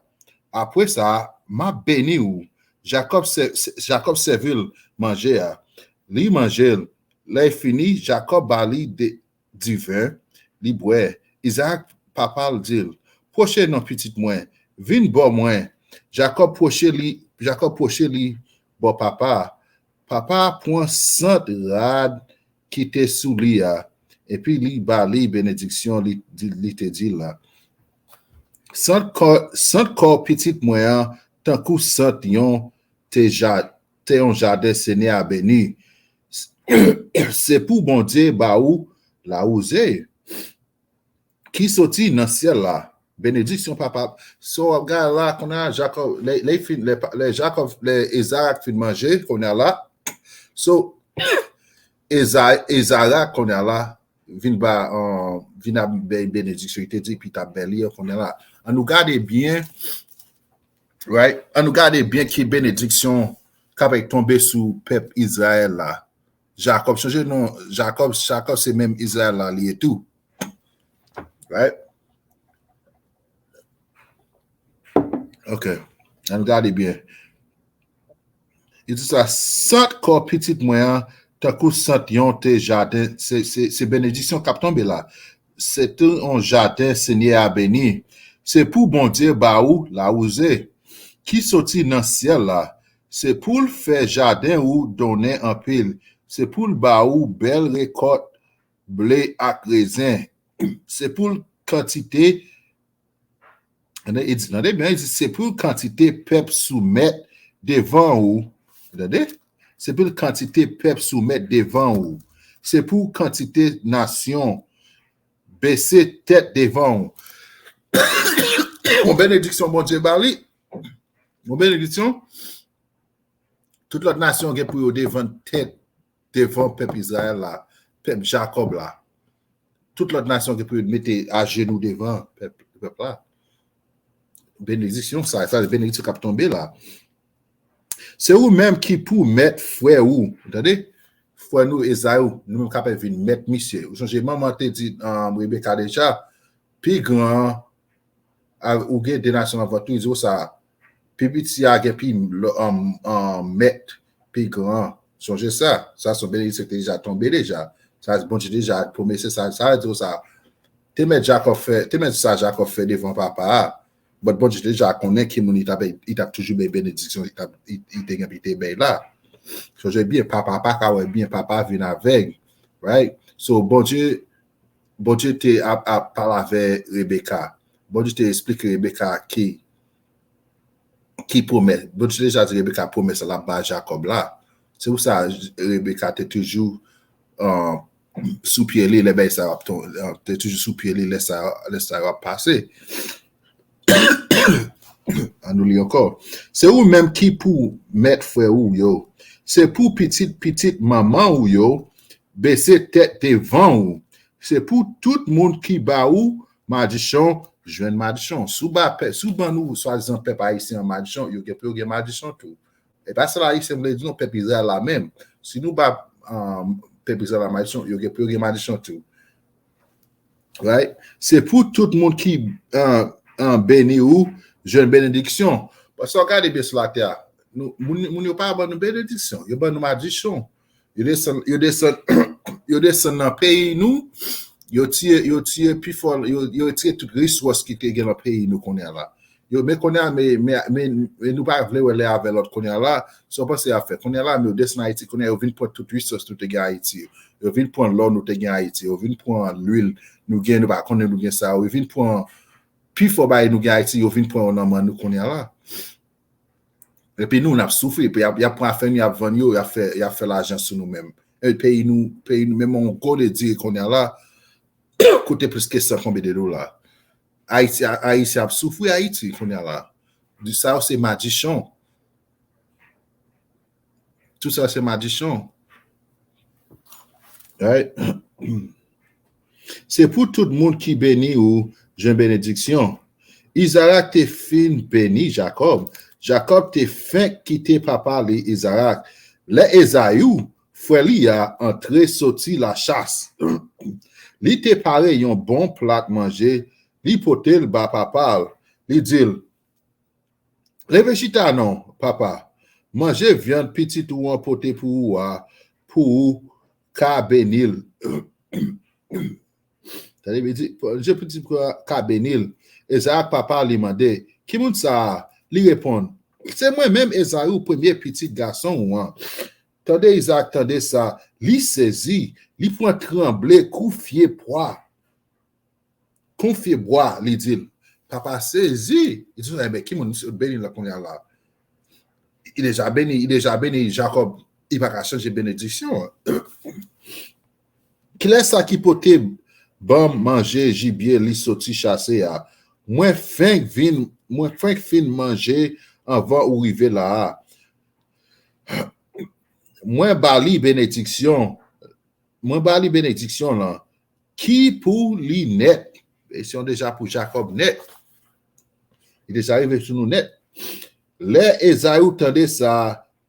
Apre sa, m ap beni ou. Jakòb sè, sè, Jakòb sèvi l manje a. Li manje l. Lè l fini, Jakòb ba li de, diven, li bwè. Izarak, papa l, di l, pwoche non, pitit mwen, vin bò mwen. Jakòb pwoche li, Jakòb pwoche li bò papa a. Papa a pran sant rad ki te sou li a, epi li ba li benediksyon li, li, li te di l la. Sant kò, sant kò pitit mwen an tankou sant yon te ja, te yon jaden Senyè a beni. Se pou Bondye ba ou lawouze ki soti nan syèl la. Benediksyon papa. So, w ap gade la, kounye a, Jakòb, lè, lè, fin, lè, lè Jakòb, lè Izarak fin manje, kounye a la. So, Eza, Izarak, kounye a la, vin ba, uh, vin ap bay benediksyon. Li te di, pi t ap bay li, kounye a la. An nou gade byen, right? An nou gade byen ki benediksyon k ap tonbe sou pèp Izrayèl la. Jakòb, chonje non, Jakòb, Jakòb se menm Izrayèl la li ye tou. Right? Ok. Ann gade byen. Li di sa, sant kò pitit mwen an, tankou sant yon te jaden, se, se, se benediksyon k ap tonbe la. Se te yon jaden Senyè a beni. Se pou Bondye ba ou lawouze ki soti nan syèl la. Se pou l fè jaden ou donnen anpil. Se pou l ba ou bèl rekòt ble ak rezen. Se pou l kantite Tande, li di, tande byen, li di, se pou kantite pèp soumèt devan ou. Tande? Se pou kantite pèp soumèt devan ou. Se pou kantite nasyon bese tèt devan ou. Yon benediksyon Bondye ba li. Yon benediksyon. Tout lòt nasyon gen pou yo devan tèt, devan pèp Izrayèl la, pèp Jakòb la. Tout lòt nasyon gen pou yo mete ajenou devan pèp, pèp la. Benediksyon sa, sa benediksyon k ap tonbe la. Se ou menm ki pou mèt frè ou, tande? Frè nou Ezayi, nou menm k ap vin mèt misye. Ou sonje manman te di um, Rebeka deja, pi gran an, ou gen de nasyon nan vant ou, li di w sa, pi piti a gen pi um, um, mèt, pi gran. Sonje sa, sa se yon benediksyon ki te deja tonbe deja. Sa Bondye deja pwomese sa, sa vle di w sa. Te mèt Jakòb fè, te mèt sa Jakòb fè devan papa a. But Bondye deja konnen ki moun li t ap, li t ap toujou bay benediksyon, li t ap, li, li te gen pou li te bay la. Sonje byen, papa pa ka wè byen, papa vin avèg. Right? So, Bondye, Bondye te ap, ap pale avè Rebeka. Bondye te eksplike Rebeka ki, ki pwomès. Bondye te deja di Rebeka pwomès la l ap ba Jakòb la. Se pou sa Rebeka te toujou uh, sou pye li lè bagay sa yo ap ton, uh, te toujou sou pye li lè sa, lè sa yo ap pase. Ann nou li ankò. Se ou menm ki pou mèt frè ou yo. Se pou pitit pitit manman ou yo bese tèt devan ou. Se pou tout moun ki ba ou madichon jwenn madichon. Si w ba pèp, si w ban nou swadizan pèp ayisyen an madichon, yo gen pou yo gen madichon tou. E pa sèl ayisyen m vle di non, pèp Izrayèl la menm. Si nou ba um, pèp Izrayèl la madichon, yo gen pou yo gen madichon tou. Right? Se pou tout moun ki uh, uh, beni ou jwenn benediksyon. Paske w gade byen sou latè a, nou, moun, moun yo pa ban nou benediksyon, yo ban nou madichon. Yo desann, yo desann, yo desann nan peyi nou, yo tiye, yo tiye pi fò, yo, yo retire tout resous ki te gen nan peyi nou kounye a la. Yo, men kounye a, men, men, men, men nou pa vle wè lè avè lòt kounye a la, sa w panse y ap fè? Kounye a la, men yo desann Ayiti, kounye a yo vin pran tout resous nou te gen Ayiti yo. Yo vin pran lò nou te gen Ayiti, yo vin pran lwil nou gen, nou pa konnen nou gen sa, yo vin pran pi fò bagay nou gen Ayiti, yo vin pran yo nan men nou kounye a la. Epi nou, n ap soufri. Epi y ap, y ap pran afè nou, y ap vann yo, y ap fè, y ap fè lajan sou nou menm. E peyi nou, peyi nou, menm yon gwo lediri kounye a la, koute plis ke san konbyen de dola. Ayiti, Ayisyen ap soufri Ayiti kounye a la. Di sa yo se madichon. Tout sa se madichon. Right? Se pou tout moun ki beni ou jwenn benediksyon. Izarak te fin beni Jakòb. Jakòb te fenk kite papa li Izarak. Lè Ezayu, frè li a, antre soti lachas, li te pare yon bon plat manje, li pote l ba papa l. Li di l, leve chita non, papa. Manje vyann pitit ou an pote pou ou a, pou ou ka beni l. Tande, li di, manje pitit ou an ka beni l. Izarak papa li mande, ki moun sa a? Li reponn, se mwen menm Ezayu, premye pitit gason ou an. Tande Izarak, tande sa, li sezi, li pran tranble kou fye pwa. Kou fye bwa, li di l. Papa sezi. Li di, enben, ki moun misye beni la kounye a la? Li deja beni, li deja beni Jakòb, li pa ka chanje benediksyon an. Kilès sa ki pote ban m manje jibye li soti chase a? Mwen fenk vin, mwen fenk fin manje anvan ou rive la a. Mwen ba li benediksyon, mwen ba li benediksyon lan ki pou li nèt. Benediksyon deja pou Jakòb nèt. Li deja rive sou nou nèt. Lè Ezayu tande sa,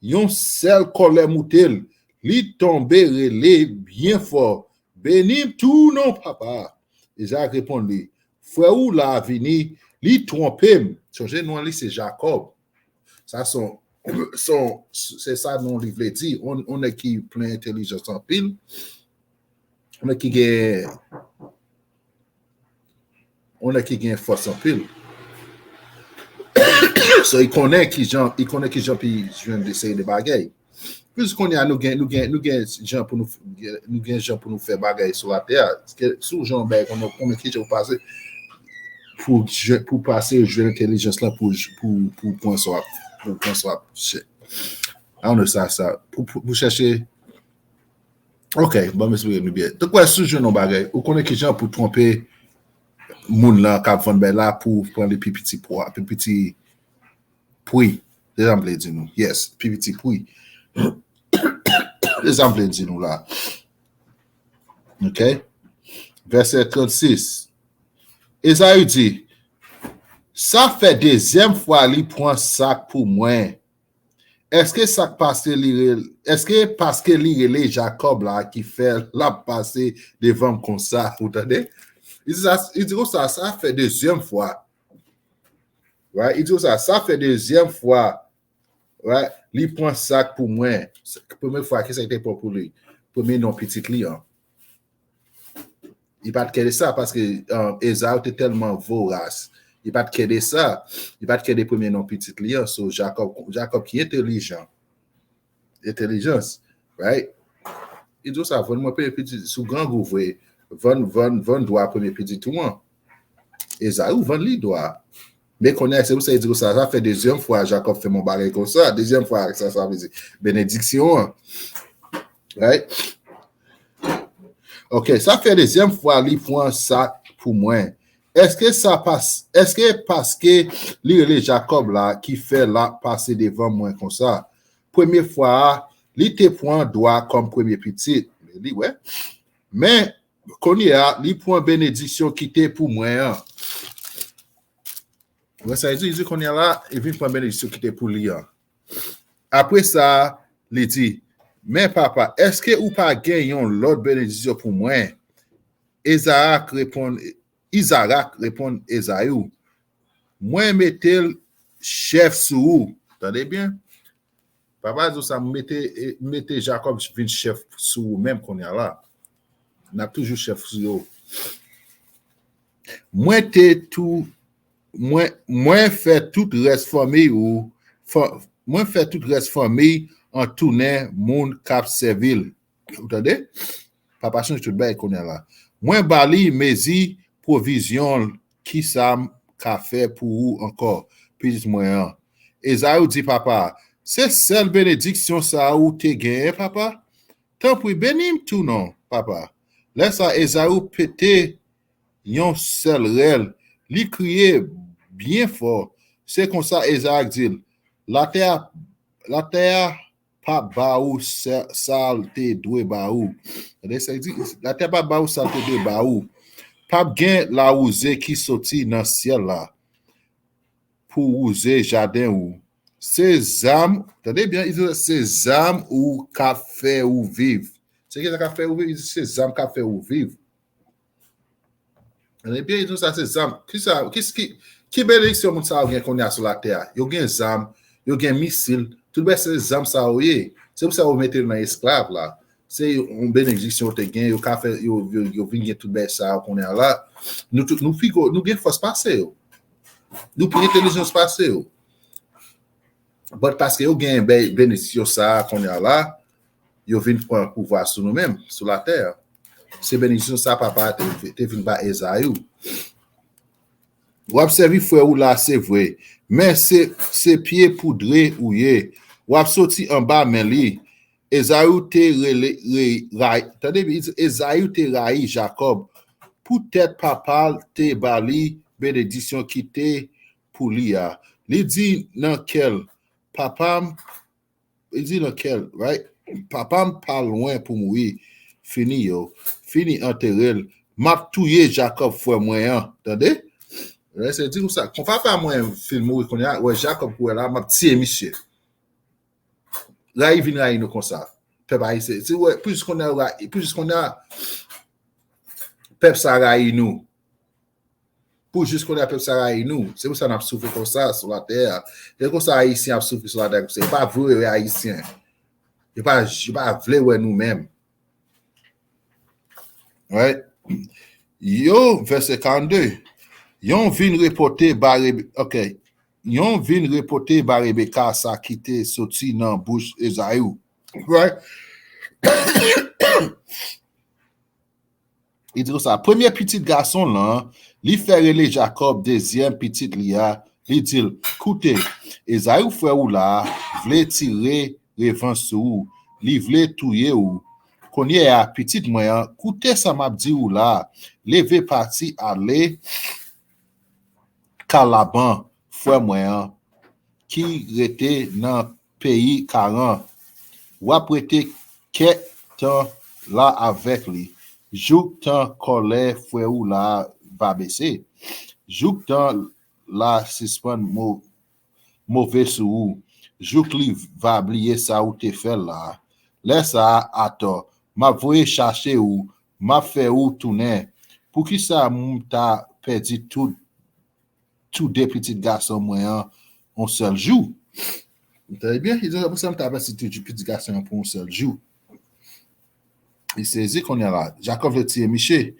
yon sèl kòlè moute l. Li tonbe rele byen fò, beni m tou non, papa. Izarak reponn li, frè ou la vini, li twonpe m. Sonje non li se Jakòb. Sa son, son, se sa non li vle di. On, on nèg ki plen entèlijans anpil. On nèg ki gen, on nèg ki gen fòs anpil. So, i konnen ki jan, i konnen ki jan pou jwenn de seri de bagay. Plis kounye a, nou gen, nou gen, nou gen jan pou nou, nou gen jan pou nou fè bagay sou latè a. Paske sou jan bagay konnen konbyen ki jan ou pase pou, pou pase jwenn entèlijans lan pou, pou, pou pran sa w ap, pou pran sa w ap chè. I don't know sa, sa. Pou, pou, pou chèche. Ok, bon, m esplike nou byen. Donk, wè, sou jwenn yon bagay, ou konnen ki jan pou twonpe moun lan k ap vann bay la pou pran li pi piti pwa, pi piti pri. Se sa m vle di nou. Yes, pi piti pri. Se sa m vle di nou la. Ok? Vèsè trannsis. Ezayi di, sa fè dezyèm fwa li pran sak pou mwen. Èske sa k pase li rele, èske paske li rele Jakòb la ki fè l ap pase devan m konsa? Ou tande? Li di sa, li di konsa, sa fè dezyèm fwa. Right? Li di konsa, sa fè dezyèm fwa. Right? Li pran sak pou mwen. Premye fwa, ki sa ki te pran pou li? Premye non pitit li an. Li pa t kede sa paske um, Ezayi te tèlman voras. Li pa t kede sa. Li pa t kede premye non pitit li an. So, Jakòb, Jakòb ki entèlijan. Entèlijans. Right? Li di sa, vann mwen premye pitit sou grangou vre. Vann, vann, vann dwa premye pitit ou an. Ezayi vann li dwa. Men konnen se pou sa li di konsa, sa fè dezyèm fwa Jakòb fè m yon bagay konsa. Dezyèm fwa, sa, sa vle di benediksyon an. Right? Ok, sa fè dezyèm fwa li pran sak pou mwen. Èske sa pas, èske paske li rele Jakòb la ki fè l ap pase devan mwen konsa? Premye fwa a, li te pran dwa kòm premye pitit. Li wè. Men, kounye a, li pran benediksyon ki te pou mwen an. Wè sa li di, li di kounye a la, li vin pran benediksyon ki te pou li an. Apre sa, li di, men papa, èske ou pa gen yon lòt benediksyon pou mwen? Ezarak reponn, Izarak reponn Ezayi, mwen mete l chèf sou ou. Tande byen. Papa di w sa, m mete, e, m mete Jakòb vin chèf sou ou menm kounye a la. N ap toujou chèf sou yo. Mwen te tou, mwen, mwen fè tout rès fanmi ou, fa, mwen fè tout rès fanmi an tounen moun k ap sèvi l. Ou tande? Papa chanje tout bagay kounye a la. Mwen ba li mezi pwovizyon l, ki sa m ka fè pou ou ankò, pitit mwen an? Ezayi di papa, se sèl benediksyon sa ou te genyen, papa? Tanpri, beni m tou non, papa. Lè sa, Ezayi pete yon sèl rèl, li kriye byen fò. Se konsa Ezayi di l, latè a, latè a p ap ba ou sa, sa l te dwe ba ou. Tande sa l di, latè p ap ba ou sa l te dwe ba ou. P ap gen lawouze ki soti nan syèl la pou wouze jaden ou. Se zam, tande byen, se zam ou k ap fè ou viv. Se ki sa k ap fè ou viv? Se zam k ap fè ou viv. Ebyen, li di sa se zam. Ki sa, ki, ki, ki benediksyon moun sa yo gen kounye a sou latè a? Yo gen zam, yo gen misil, tout bagay se zam sa yo ye. Se pou sa yo mete yo nan esklav la. Se yon benediksyon yo te gen, yo ka fè, yo, yo, yo vin gen tout bagay sa yo kounye a la. Nou tout, nou pi gwo, nou gen fòs pase yo. Nou pi entèlijans pase yo. But paske yo gen benediksyon sa a kounye a la, yo vin pran pouvwa sou nou menm, sou latè a. Se benediksyon sa papa a te, te vin ba Ezayi. W ap sèvi frè ou la, se vre, men se, se pye poudre ou ye. W ap soti anba men li. Ezayi te rele, re, ray, tande byen, Ezayi te rayi Jakòb. Poutèt papa l te ba li benediksyon ki te pou li a. Li di nan kè l, papa m, li di nan kè l, right? Papa m pa lwen pou mouri. Fini yo. Fini antere l. M ap touye Jakòb frè mwen an. Tande? Right? Se di konsa. Kon papa mwen fin mouri kounye a, wè Jakòb kounye a la, m ap tiye misye. Rayi vin rayi nou konsa. Pèp ayisyen. Se wè, plis kounye a, plis kounye a, pèp sa rayi nou. Pou jis kounye a pèp sa rayi nou. Se pou sa n ap soufri konsa sou latè a. Se konsa Ayisyen ap soufri sou latè a konsa. Yo pa vle wè Ayisyen. Yo pa, yo pa vle wè nou menm. Right? Yo, vèsè karannde. Yon vin repote ba Rebe-, ok. Yon vin repote ba Rebeka sa ki te soti nan bouch Ezayu. Right? Li di konsa, premye pitit gason lan, li fè rele Jakòb, dezyèm pitit li a, li di l, koute, Ezayu frè ou la a vle tire revanj sou ou, li vle touye ou. Kounye a, pitit mwen an, koute sa m ap di ou la a, leve pati ale ka Laban, frè mwen an, ki rete nan peyi Karan. W ap rete kèk tan la avèk li, jouk tan kòlè frè ou la a va bese, jouk tan l a sispann mo-, move sou ou, jouk li va bliye sa ou te fè l la. Lè sa a, atò, m ap voye chache ou, m ap fè ou tounen. Poukisa m ta pèdi tout tou de pitit gason mwen an yon sèl jou? Tande byen, li di, "Poukisa m ta pèdi tout pitit gason an pou yon sèl jou?" Li sezi kounye a la. Jakòb vle tiye misye.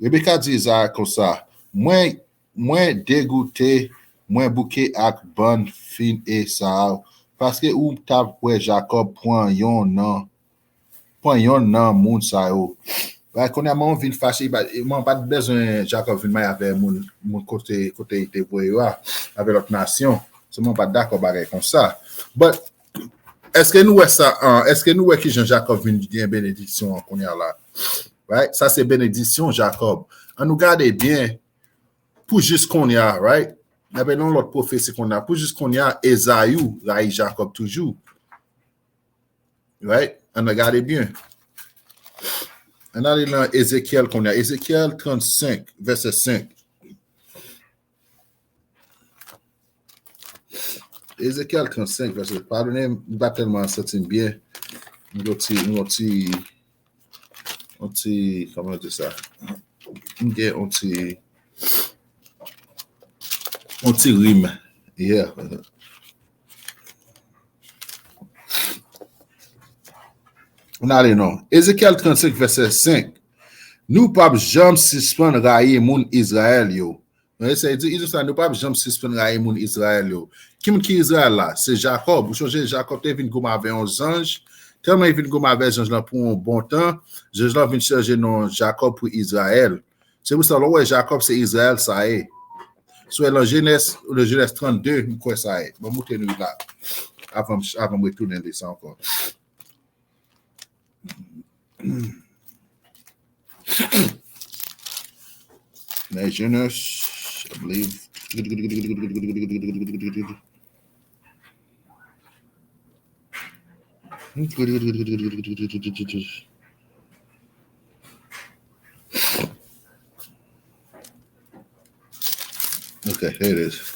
Rebeka di Izaak konsa, mwen, mwen degoute, mwen bouke ak bann fin e sa a, paske ou t ap wè Jakòb pran yon nan pran yonn nan moun sa yo. Bagay kounye a, manman vin fache, li pa, manman pa t bezwen Jakòb vin marye avè moun, moun kote, kote li te voye yo a, avè lòt nasyon. Se manman pa t dakò bagay konsa. But, èske nou wè sa, an, èske nou wè kijan Jakòb vin gen benediksyon an kounye a la? Right? Sa se benediksyon Jakòb. An nou gade byen, pou jis kounye a, right? N ap nan yon lòt pwofesi kounye a. Pou jis kounye a, Ezayu rayi Jakòb toujou. Right? Ann gade byen. Ann ale nan Ezekyèl kounye a. Ezekyèl trannsenk, vèsè senk. Ezekyèl trannsenk, vèsè, padone m, m pa tèlman santi m byen. M gon ti, m gon ti, yon ti, kòman yo di sa? M gen yon ti, yon ti rim. Yeah. Ann ale non. Ezekyèl trannsenk, vèsè senk. Nou p ap janm sispann rayi moun Izrayèl yo. Non, e sa, li di, li di sa, nou p ap janm sispann rayi moun Izrayèl yo. Ki moun ki Izrayèl la? Se Jakòb. Ou sonje Jakòb te vin goumen avè yon zanj. Tèlman li vin goumen avè zanj lan pou yon bon tan, zanj lan vin chanje non Jakòb pou Izrayèl. Se pou sa, lè w wè Jakòb, se Izrayèl sa ye. Si w wè nan Jenèz, nan Jenèz trannde, m kwè sa ye. Ban m montre nou la. Avan, avan m retounen li sa ankò. Nan Jenèz, I believe. Okay, here it is.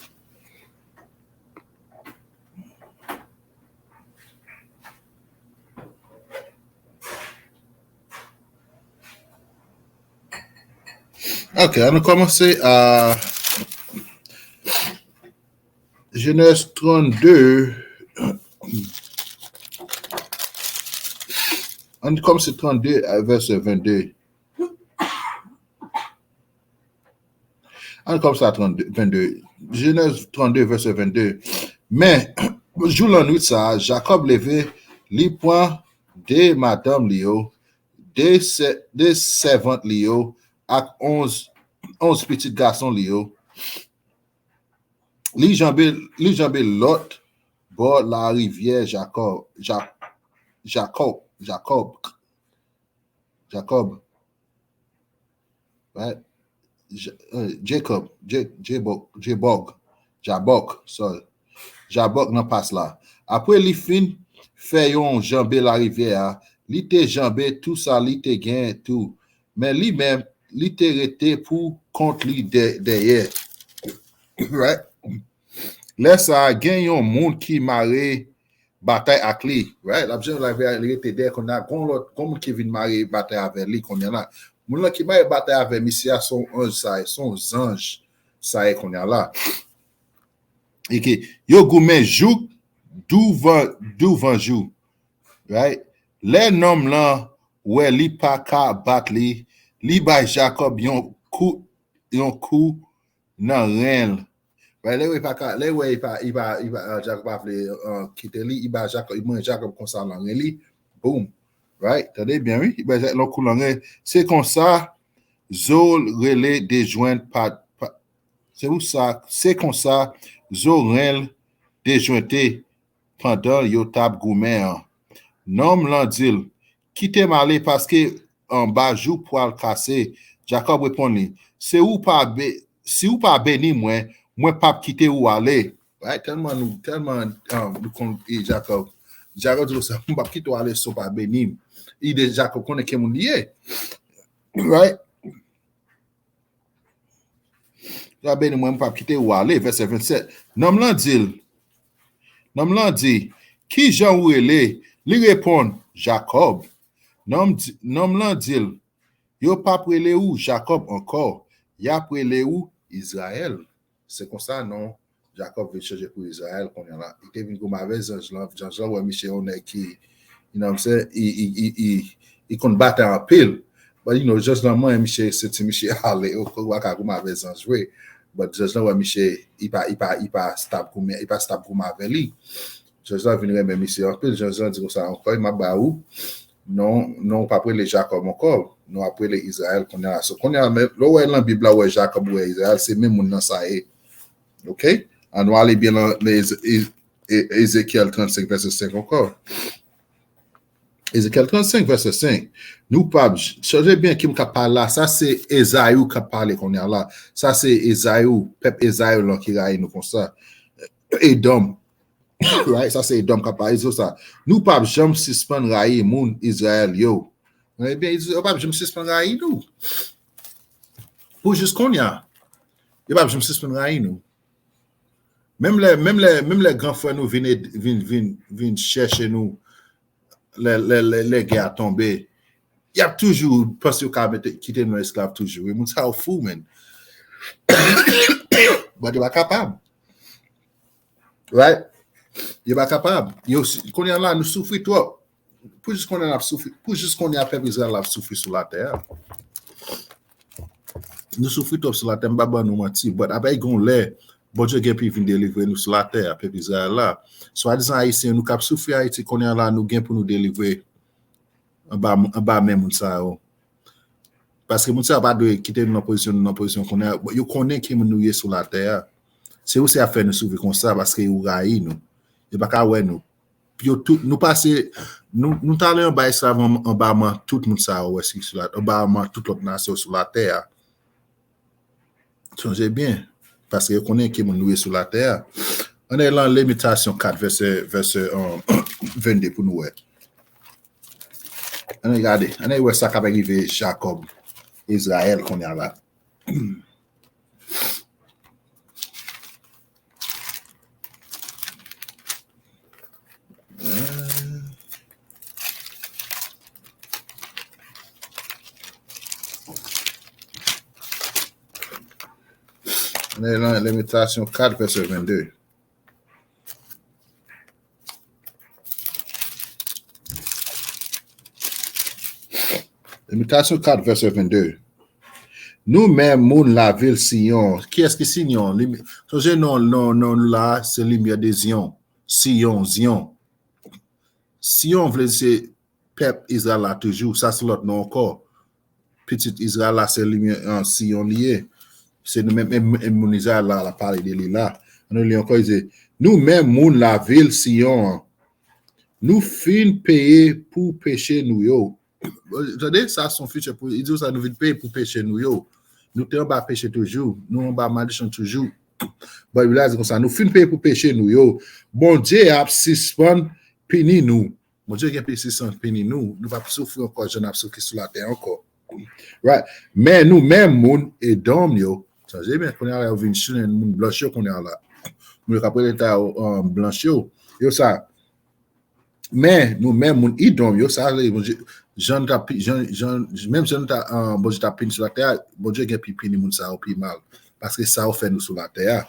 Ok, ann kòmanse a Jenèz trannde. Ann kòmanse trannde a vèsè vennde. Ann kòmanse a trannde, vennde. Jenèz trannde, vèsè vennde. Men, jou lannwit sa a, Jakòb leve, li pran de madanm li yo, de sè-, de sèvant li yo, ak onz, onz pitit gason li yo. Li janbe, li janbe lòt bò larivyè Jakò-, Ja-, Jakòb, Jakòb, Jakòb. Right? Ja-, euh, Jacob, Ja-, Jabok, Jabok, Jabok, sorry. Jabok nan pas la. Apre li fin fè yon janbe larivyè a, li te janbe tou sa li te gen tou. Men li menm, li te rete pou kont li dè-, dèyè. Right? Lè sa a, gen yon moun ki mare batay ak li, right? L ap janbe larivyè a, li rete dèyè kounye a, gon lòt, gon moun ki vin mare batay avè li kounye a la. Moun lan ki mare batay avè misye a, se yon anj sa, se yon zanj. sa ye kounye a la. E ke yo goumen jouk douvan, douvan jou. Right? Lè nonm lan wè li pa ka bat li, li bay Jakòb yon kou, yon kou nan ren l. Right? Lè wè li pa ka, lè wè li pa, li pa, li pa, uh, Jakòb pa vle, uh, kite li, li bay Jakòb, li pran Jakòb konsa nan ren li. Boom. Right? Tande byen, wi. Li bay Jakòb yon kou nan ren. Se konsa, zo rele dejwenn pa, pa, se pou sa, se konsa, zo ren l dejwente pandan yo t ap goumen an. Nonm lan di l, kite m ale paske anba jou pral kase. Jakòb reponn li, si ou pa be-, si ou pa beni mwen, mwen p ap kite ou ale. Right? Tèlman nou, tèlman, um, nou konn, e Jakòb. Jakòb di konsa, m p ap kite w ale si w pa beni m. Ide Jakòb konnen ki moun li ye. Right? Ou pa beni mwen, m p ap kite ou ale. Vèsè vennsèt. Nonm lan di l, nonm lan di, ki jan ou rele? Li reponn, Jakòb. Nonm di, nonm lan di l, yo p ap rele ou Jakòb ankò, y ap rele ou Izrayèl. Se konsa non Jakòb vin chanje pou Izrayèl kounye a la. Li te vin goumen avè zanj lan, zanj lan wè misye yon nèg ki, you know what I'm saying, li, li, li, li, li konn batay anpil. But, you know, zanj lan manyen misye, santi misye ale, ou pa ka goumen avè zanj vre. But zanj lan wè misye, li pa, li pa, li pa stop goumen, li pa stop goumen avè li. Zanj lan vin renmen misye anpil. Zanj lan di konsa, ankò, m ap ba ou non, non, ou p ap rele Jakòb ankò, non, w ap rele Izrayèl kounye a la. So, kounye a la, men, lè w wè nan Bib la, w wè Jakòb, w wè Izrayèl, se menm moun nan sa ye. Ok? An nou ale byen nan, nan Eze-, E-, E-, Ezekyèl trannsenk, vèsè senk ankò. Ezekyèl trannsenk, vèsè senk. Nou p ap j-, sonje byen ki m k ap pale la. Sa se Ezayu k ap pale kounye a la. Sa se Ezayu, pèp Ezayu lan ki rayi nou konsa. Edòm. Right? Sa se Edòm k ap pale. Li di sa. Nou p ap janm sispann rayi moun Izrayèl yo. Ebyen, Izrayèl, yo p ap janm sispann rayi nou. Pou jis kounye a. Yo p ap janm sispann rayi nou. Menm lè, menm lè, menm lè gran frè nou vin ed-, vin, vin, vin chèche nou, lè, lè, lè, lè gè a tonbe, y ap toujou panse yo ka mete, kite nou esklav toujou. Wi, moun sa yo fou, man. But yo pa kapab. Right? Yo pa kapab. Yo, kounye a la, nou soufri twòp. Pou jis kounye a n ap soufri, pou jis kounye a pèp Izrayèl la ap soufri sou latè a. Nou soufri twòp sou latè, m pa ban nou manti. But apre gen yon lè, Bondye gen pou vin delivre nou sou latè a, pèp Izrayèl la. Swadizan Ayisyen, nou k ap soufri Ayiti, kounye a la, nou gen pou nou delivre anba, anba men moun sa yo. Paske moun sa yo pa dwe kite nou nan pozisyon, nou nan pozisyon kounye a. Yo konnen ki moun nou ye sou latè a. Se yo se ap fè nou soufri konsa, paske yo rayi nou. Yo pa ka wè nou. Yo tout, nou pase, nou, nou t ale anba esklav, an-, anba men tout moun sa yo wè ki sou la, anba men tout lòt nasyon sou latè a. Sonje byen, paske yo konnen ki moun nou ye sou latè a. Ann ale lan Lemitasyon kat, vèsè, vèsè, um, vennde pou nou wè. Ann ale gade, ann ale wè sa k ap rive Jakòb, Izrayèl kounye a la. Lè, lè, Lemitasyon kat, vèsè vennde. Lemitasyon kat, vèsè vennde. Nou menm moun lavil Siyon. Kiyès ki Siyon? Li, sonje non, non, non la, se limyè de Ziyon. Siyon, Ziyon. Siyon vle di se pèp Izrayèl la toujou. Sa se lòt non ankò. Pitit Izrayèl la, se limyè, an, Siyon li ye. Se nou menm, e, e moun Izrayèl la, l ap pale de li la. Ann nou li ankò, li di, nou menm moun lavil Siyon an, nou fin peye pou peche nou yo. Tande, sa se yon feature pou, li di w sa, nou vin peye pou peche nou yo. Nou te anba peche toujou, nou anba malediksyon toujou. Bib la di konsa, nou fin peye pou peche nou yo, Bondye ap sispann pini nou. Bondye gen pou sispann pini nou. Nou p ap soufri ankò jan n ap soufri sou latè ankò. Right? Men nou menm moun Edòm yo, sonje byen, kounye a la, yo vin chire moun blanch yo kounye a la. Moun yo k ap rele ta yo, um, blanch yo. Yo sa, men nou menm moun Edòm yo, sa vle di Bondye, jan nou t ap pi- jan, jan, menm jan nou t ap, ah, Bondye t ap pini sou latè a, Bondye gen pi pini moun sa yo pi mal. Paske sa yo fè nou sou latè a.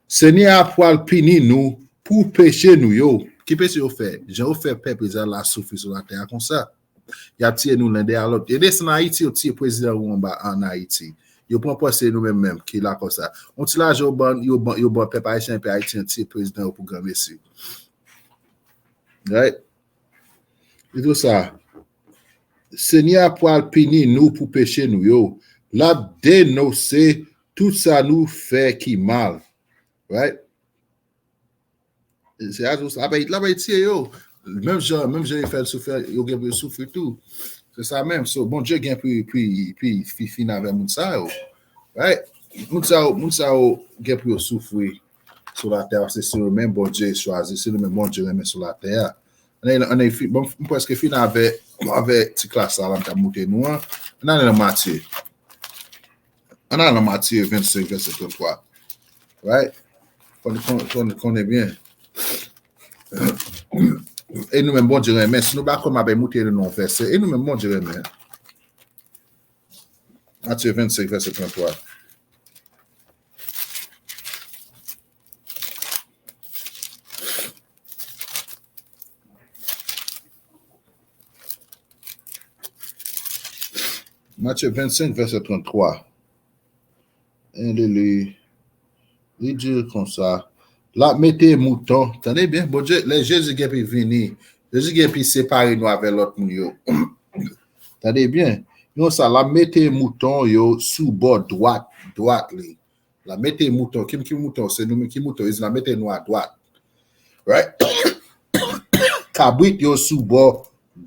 Senyè a pral pini nou pou peche nou yo. Ki peche yo fè? Jan yo fè pèp Izrayèl la soufri sou latè a konsa. Y ap tiye nou len dèyè lòt. Yo desann Ayiti, yo tiye prezidan yo anba ann Ayiti. Yo pran pòz se nou menm menm ki la konsa. On ti lajan yo ban, yo ban, yo ban pèp ayisyen, pèp ayisyen tiye prezidan yo pou granmesi. Right? Li di w sa. Senyè a pral pini nou pou peche nou yo. L ap denonse tout sa nou fè ki mal. Right? Se a tou, l ap, l ap tiye yo. Menm jan, menm jan yo fè l soufri, yo gen pou yo soufri tou. Se sa menm. So, Bondye gen pou, pou, pou, pou fin avè moun sa yo. Right? Moun sa yo, moun sa yo gen pou yo soufri sou latè a, se, se nou menm Bondye chwazi, se nou menm Bondye renmen sou latè a. Ann, ann, ann, fi- bon, m prèske fin avè, avè ti klas sa la m t ap montre nou an. Ann ale nan Matye. Ann ale nan Matye vennsenk, vèsè tranntwa. Right? Fò n kon- fò n konnen byen. E nou menm Bondye renmen. Si nou pa kwè m ap montre nou yon vèsè. E nou menm Bondye renmen. Matye vennsenk, vèsè tranntwa. Matye vennsenk, vèsè tranntwa. E li, li, li di konsa, l ap mete mouton, tande byen, Bondye, lè Jezi gen pou vini, Jezi gen pou separe nou avè lòt moun yo. Tande byen, yon sa, l ap mete mouton yo sou bò dwat, dwat li. L ap mete mouton, ki, ki mouton, se nou menm ki mouton, li di l ap mete nou adwat. Right? Kabrit yo sou bò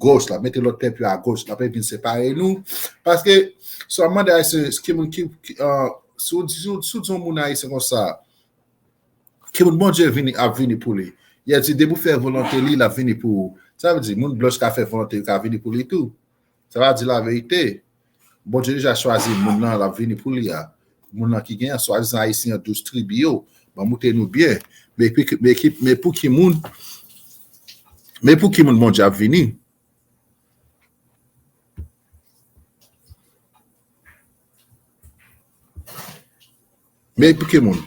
goch la, mete lòt pèp yo agoch, l ap vin separe nou. Paske, so, mande Ayisyen, ki moun ki, ki, ah, si w di, si w- si w di yon moun Ayisyen konsa, ki moun Bondye vini, ap vini pou li. Li di, depi w fè volonte li, l ap vini pou ou. Sa vle di, moun blanch ka fè volonte li, ka vini pou li tou. Sa pa di laverite. Bondye deja chwazi moun nan, l ap vini pou li a. Moun nan ki gen an, swadizan Ayisyen an, douz tribi yo. Ban moute nou byen. Men, men, men pou ki moun, men pou ki moun Bondye ap vini? Men pou ki moun?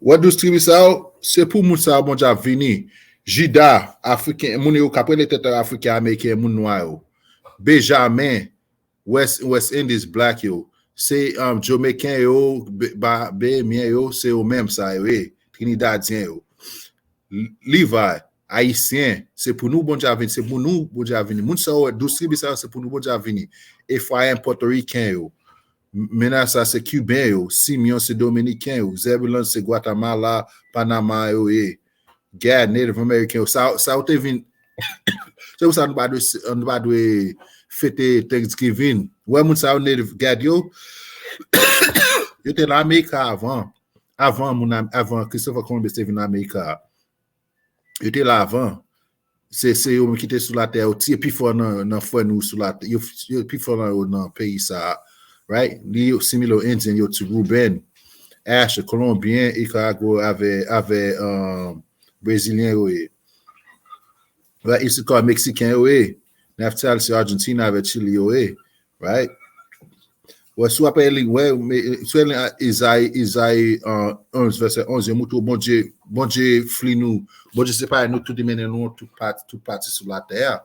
Wè douz tribi sa yo, se pou moun sa yo Bondye ap vini. Jida, Afriken, moun yo k ap rele tèt yo Afriken Ameriken, moun nwa yo. Benjamen, West, West Indies, Black yo. Se, um, Jamaican yo, Be- Ba- Bahamian yo, se yo menm sa yo ye. Trinidadyen yo. Levi, Ayisyen, se pou nou Bondye a vini, se pou nou Bondye a vini. Moun sa yo, douz tribi sa yo, se pou nou Bondye a vini. Efrayim, Pòtoriken yo. Menasa se Kiben yo, Simeon se Dominiken yo, Zebulon se Gwatamala, Panama yo ye, Gad, Native American yo, sa, sa yo te vin, se pou sa nou pa dwe, nou pa dwe fete Thanksgiving. Wè moun sa yo Native Gad yo, yo te nan Amerika avan, avan moun, avan Christopher Columbus te vin nan Amerika. Yo te la avan. Se, se yo menm ki te sou latè, yo tiye pi fò nan, nan frè nou sou latè. Yo, yo pi fò nan yo nan peyi sa a. Right? Li yo simile yo Endyen, yo ti Ruben, Asher, Kolonbyen, Nicaragua avè, avè, um, Brezilyen yo ye. Right? Isit kò Meksiken yo ye. Naftal se Argentina avè Chili yo ye. Right? Wè, si w ap li, wè, men, si w li, ah, Izayi, Izayi, ah, onz, vèsè onz, yo montre w Bondye, Bondye fli nou, Bondye separe nou tout, li mennen nou tout pati, tout pati sou latè a.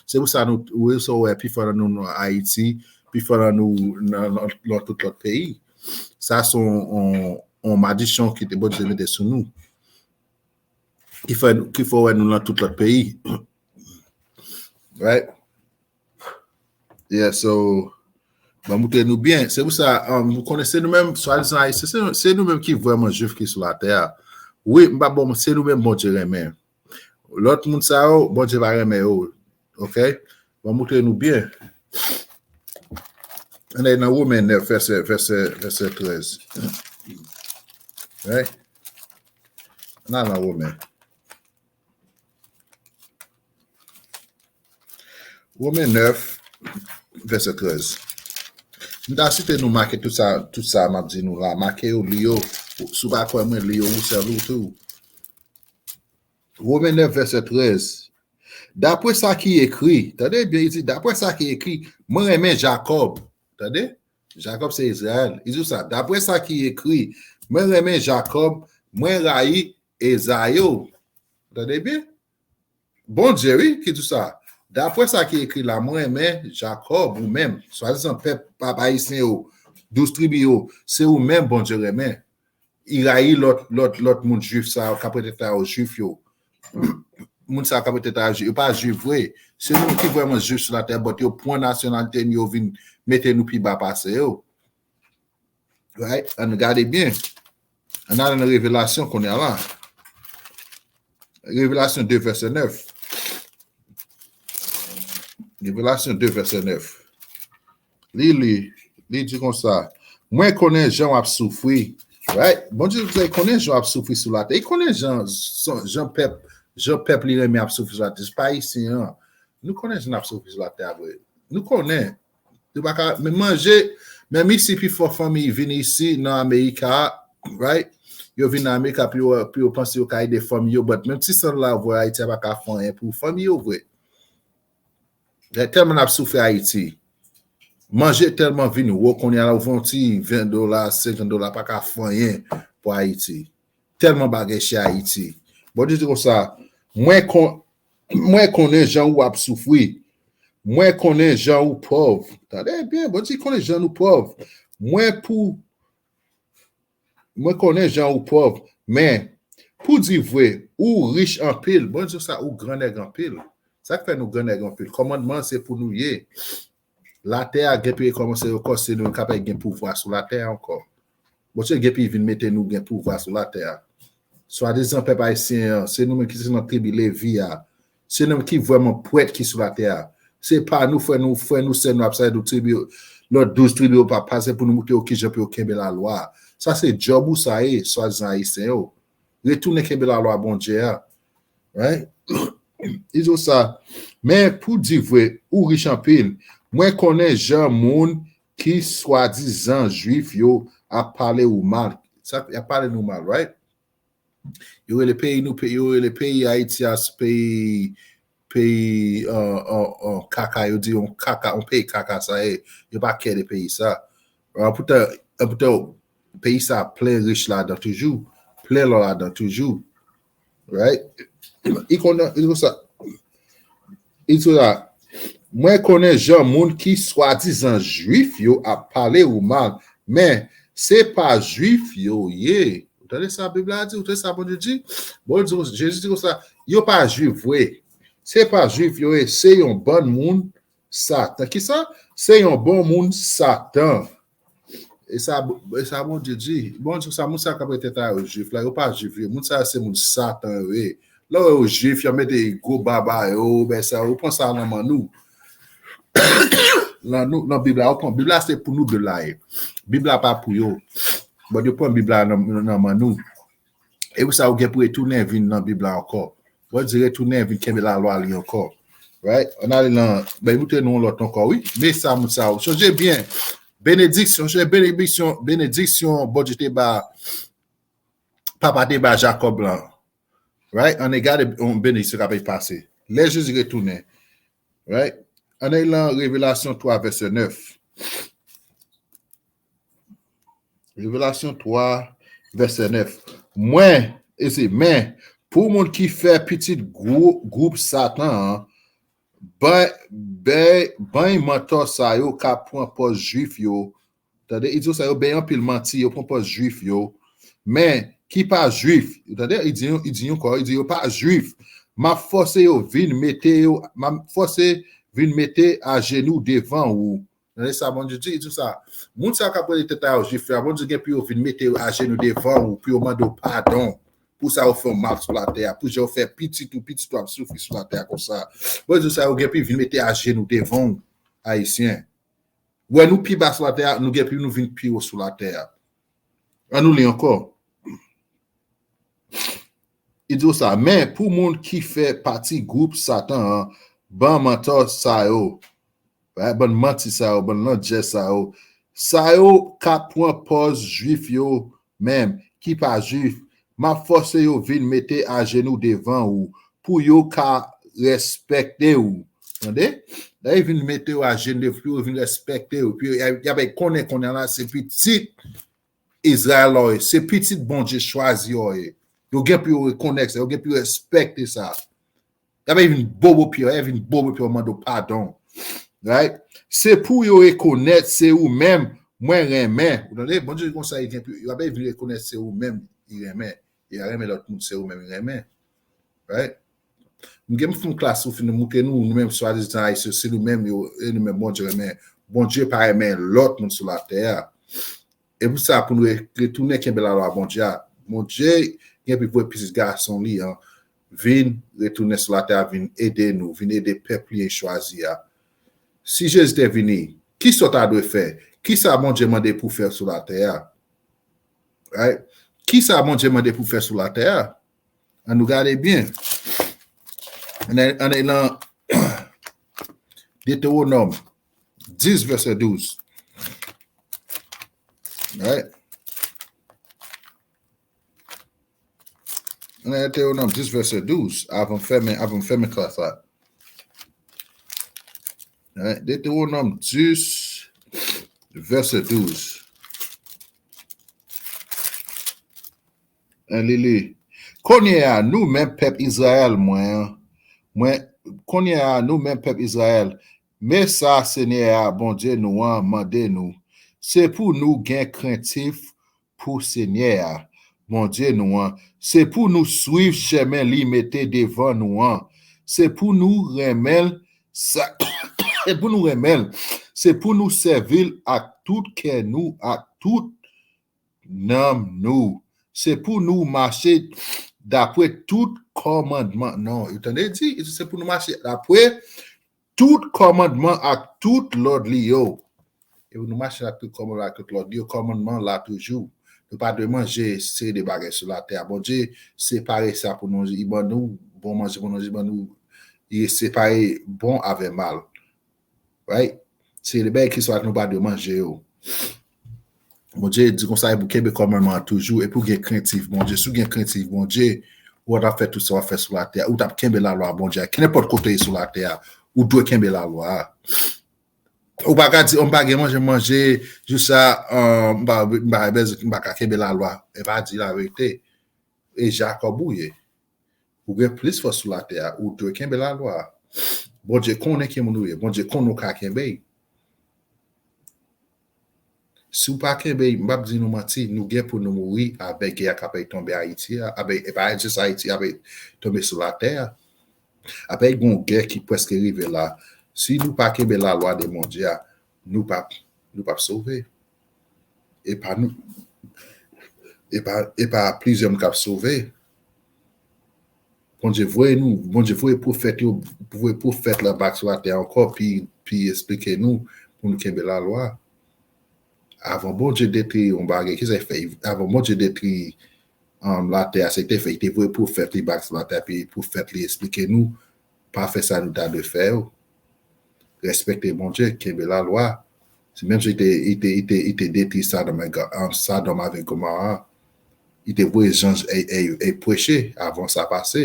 Se pou sa nou, ou wè, sa w wè, pi fò nan nou nan Ayiti, pi fò nan nou nan, nan, nan tout lòt peyi. Sa se yon, yon, yon maldisyon ki te Bondye te mete sou nou. Ki fè, ki fè w wè nou nan tout lòt peyi. Right? Yeah, so, ban moute nou byen. Se pou sa, um, nou konnen se nou menm, swadizan Ayisyen, se, se nou menm ki vrèman Jwif ki sou latè a. Wi, m pa bon, se nou menm Bondye renmen. Lòt moun sa yo, Bondye pa renmen yo. Ok? Ban moute nou byen. Ann al nan Women nèf, vèsè, vèsè, vèsè trèz. Right? Ann al nan Women. Women nèf, vèsè trèz. M ta swete nou make tout sa, tout sa m ap di nou la. Make yo, li yo. Si w pa kwè mwen, li yo ou sèl ou tou. Women nèf, vèsè trèz. Dapre sa ki ekri, tande byen, li di, dapre sa ki ekri, mwen renmen Jakòb. Tande? Jakòb se Izrayèl. Li di sa, dapre sa ki ekri, mwen renmen Jakòb, mwen rayi Ezayo. Tande byen? Bondye, wi, ki di sa. Dapre sa ki ekri la, mwen renmen Jakòb, ou menm. Swadizan pèp, pèp ayisyen yo, douz tribi yo, se ou menm Bondye renmen. Li rayi lòt, lòt, lòt moun jwif sa yo, k ap rete ta yo jwif yo. Moun sa yo k ap rete ta yo jwif, yo pa jwif vre. Se nou ki vrèman jwif sou latè, but yo pran nasyonalite nou, yo vin mete nou pi ba pase yo. Right? Ann gade byen. Ann ale nan Revelasyon kounye a la. Revelasyon de, vèsè nèf. Revelasyon de, vèsè nèf. Li, li, li di konsa, mwen konnen jan w ap soufri. Right? Bondye di, li konnen jan w ap soufri sou latè. Li konnen jan, jan pèp, jan pèp li renmen ap soufri sou latè. Se pa ayisyen an. Nou konnen jan n ap soufri sou latè a vre. Nou konnen. Yo pa ka, men manje, menm isi pifò fanmi vin isi nan Amerika, right? Yo vin nan Amerika pou yo, pou yo panse yo ka ede fanmi yo, but menm ti san dola yo voye Ayiti a pa ka fè anyen pou fanmi yo vre. Lè tèlman n ap soufri Ayiti. Manje tèlman vin wo kounye a la, ou fè yon ti ven dola, senkant dola, pa ka fè anyen pou Ayiti. Tèlman bagay chè Ayiti. Bondye di konsa, mwen kon, mwen konnen jan ou ap soufri. Mwen konnen jan ou pòv. Tande byen, Bondye konnen jan nou pòv. Mwen pou, mwen konnen jan ou pòv. Men, pou di vre, ou rich anpil. Bondye sa, ou gran nèg anpil. Sa k fè nou gran nèg anpil. Kòmandman se pou nou ye. Latè a gen peyi kòmanse yo kò, se nou k ap gen pouvwa sou latè a ankò. Bondye gen peyi vin mete nou gen pouvwa sou latè a. Swadizan pèp ayisyen an, se nou menm ki se nan tribi Levi a. Se nou menm ki vrèman pwèt ki sou latè a. Se pa nou, frè nou, frè nou, sè nou ap sa, nou tribi, lòt douz tribi yo pa pase pou nou moutre yo kijan pou yo kenbe lalwa. Sa se djòb ou sa ye, swadizan ayisyen yo. Retounen kenbe lalwa Bondye a. Right? Li di w sa. Men pou di vre, ou rich anpil. Mwen konnen jan moun ki swadizan jwif yo ap pale ou mal. Sa, y ap pale nou mal, right? Yo rele peyi nou, pe-, yo rele peyi Ayiti a, peyi, peyi, uh, uh, uh, kaka, yo di yon kaka, yon peyi kaka sa ye. Yo pa kè de peyi sa. Anpoutan, anpoutan, peyi sa plen rich ladan toujou, plen lò ladan toujou. Right? Li konnen, li konsa. Li di sa, mwen konnen jan moun ki swadizan jwif yo ap pale ou mal, men se pa jwif yo ye. Ou tande sa Bib la di? Ou tande sa Bondye di? Bondye di, Jezi di konsa, yo pa jwif vre. Se pa jwif yo ye, se yon bann moun Satan. Kisa? Se yon bon moun Satan. E sa, e sa Bondye di. Bondye sa, moun sa k ap rete ta yo jwif la, yo pa jwif vre. Moun sa yo se moun Satan yo ye. Lè w wè yo jwif, y ap mete gwo baba yo, bèl sa yo, yo pran sa nan men nou. Nan nou, nan Bib la, yo pran, Bib la se pou nou de la ye. Bib la pa pou yo. Bon, yo pran Bib la nan, nan men nou. E pou sa, ou gen pou retounen vin nan Bib la ankò. Bondye retounen vin kenbe lalwa li ankò. Right? Ann ale nan, ben, moutre nou yon lòt ankò, wi. Men sa, moun sa yo. Sonje byen, benediksyon, sonje benediksyon, benediksyon Bondye te ba, papa te ba Jakòb lan. Right? Ann gade yon benediksyon k ap pase. Lè Jezi retounen. Right? Ann ale nan Revelasyon twa, vèsè nèf. Revelasyon twa, vèsè nèf. Mwen, e se, men, pou moun ki fè pitit gwo, gwoup Satan an, ban, ben, ban mantò sa yo ka pran pòz jwif yo. Tande, li di sa yo bay anpil manti, yo pran pòz jwif yo. Men, ki pa jwif, tande, li di, li di ankò, li di yo pa jwif. M ap fòse yo vin mete yo, m ap fòse vin mete ajenou devan ou. Tande sa Bondye di, li di sa. Moun sa k ap rele tèt a yo jwif la, Bondye gen pou yo vin mete yo ajenou devan ou, pou yo mande w padon. Pou sa yo fè w mal sou latè a, pou jan yo fè pitit ou, pitit ou ap soufri sou latè a konsa. Bondye di sa yo gen pou yo vin mete ajenou devan ou, Ayisyen. Wè nou pi ba sou latè a, nou gen pou nou vin pi wo sou latè a. Ann nou li ankò. Li di w sa, men pou moun ki fè pati gwoup Satan an, ban mantò sa yo, right, bann manti sa yo, bann landjè sa yo, sa yo ka pran pòz jwif yo menm, ki pa jwif, m ap fòse yo vin mete ajenou devan ou, pou yo ka respekte w. Tande? Lè yo vin mete yo a jenou devan yo, yo vin respekte yo. Epi y a, y a bay konnen konnen la, se pitit Izrayèl la yo ye. Se pitit Bondye chwazi yo ye. Yo gen pou yo rekonèt sa, yo gen pou yo respekte sa. Y a bay vin bobo pye, y a vin bobo pye, yo mande w padon. Right? Se pou yo rekonèt se ou menm mwen renmen. Ou tande? Bondye konsa, li gen pou, y a bay vin rekonèt se ou menm li renmen. Li renmen lòt moun, se ou menm li renmen. Right? M gen pou m fè yon klas pou fin montre nou, nou menm swadizan Ayisyen, se nou menm yo, e nou menm Bondye renmen. Bondye pa renmen lòt moun sou latè a. E pou sa, pou nou re-, retounen kenbe lalwa Bondye a, Bondye gen pou voye pitit gason li an, vin retounen sou latè a, vin ede nou, vin ede pèp li chwazi a. Si Jezi te vini, ki sa w ta dwe fè? Ki sa Bondye mande pou fè sou latè a? Right? Ki sa Bondye mande pou fè sou latè a? Ann nou gade byen. Ann, ann nan Detewonòm dis, vèsè douz. Right? Ann nan Detewonòm dis, vèsè douz. Avan m fèmen, avan m fèmen klas la. Right? Detewonòm dis, vèsè douz. An li li. Kounye a, nou menm pèp Izrayèl, mwen, mwen, kounye a, nou menm pèp Izrayèl, men sa Senyè a, Bondye nou an, mande nou. Se pou nou gen krentif pou Senyè a, Bondye nou an. Se pou nou swiv chemen li mete devan nou an. Se pou nou renmen l, sa, se pou nou renmen l. Se pou nou sèvi l ak tout kè nou, ak tout nanm nou. Se pou nou mache dapre tout kòmandman. Non, ou tande di, se pou nou mache dapre tout kòmandman ak tout lòd li yo. E pou nou mache ak tout kòmandman ak tout lòd li yo, kòmandman la toujou. Nou pa dwe manje seri de bagay sou latè a. Bondye separe sa pou nou, li ban nou bon manje pou nou, li ban nou, li separe bon avè mal. Right? Se de bagay ki sou latè nou pa dwe manje yo. Bondye di konsa, e pou kenbe kòmandman an toujou, e pou gen krentif Bondye. Si w gen krentif Bondye, ou t ap fè tout sa w ap fè sou latè a, ou t ap kenbe lalwa Bondye a. Kenenpòt kote w ye sou latè a, ou dwe kenbe lalwa a. Ou pa ka di, "Oh, m pa gen manje, m manje, jis sa, uh, m pa, m pa bezwen, m pa ka kenbe lalwa." E pa di laverite. E Jakòb ou ye. Ou gen plis fòs sou latè a, ou dwe kenbe lalwa a. Bondye konnen ki moun ou ye, Bondye konnen ou ka kenbe. Si w pa kenbe, m p ap di nou manti, nou gen pou nou mouri avèk gè a k ap tonbe Ayiti a, avèk, e pa jis Ayiti, avèk tonbe sou latè a. Avèk gon gè ki prèske rive la. Si nou pa kenbe lalwa de Bondye a, nou p ap, nou p ap sove. E pa nou, e pa, e pa plizyè moun k ap sove. Bondye voye nou, Bondye voye pwofèt yo, voye pwofèt la bak sou latè ankò, pi, pi esplike nou pou nou kenbe lalwa. Avan Bondye detwi yon bagay, kisa l fè? Avan Bondye detwi, um, latè a, se te fè, li te voye pwofèt li bak sou latè, pi pwofèt li esplike nou, pa fè sa nou ta dwe fè yo. Respekte Bondye, kenbe lalwa. Se menm jan li te, li te, li te, li te detwi Sodòm e Go-, um, Sodòm avèk Gomora. Li te voye zanj e, e, e preche avan sa pase.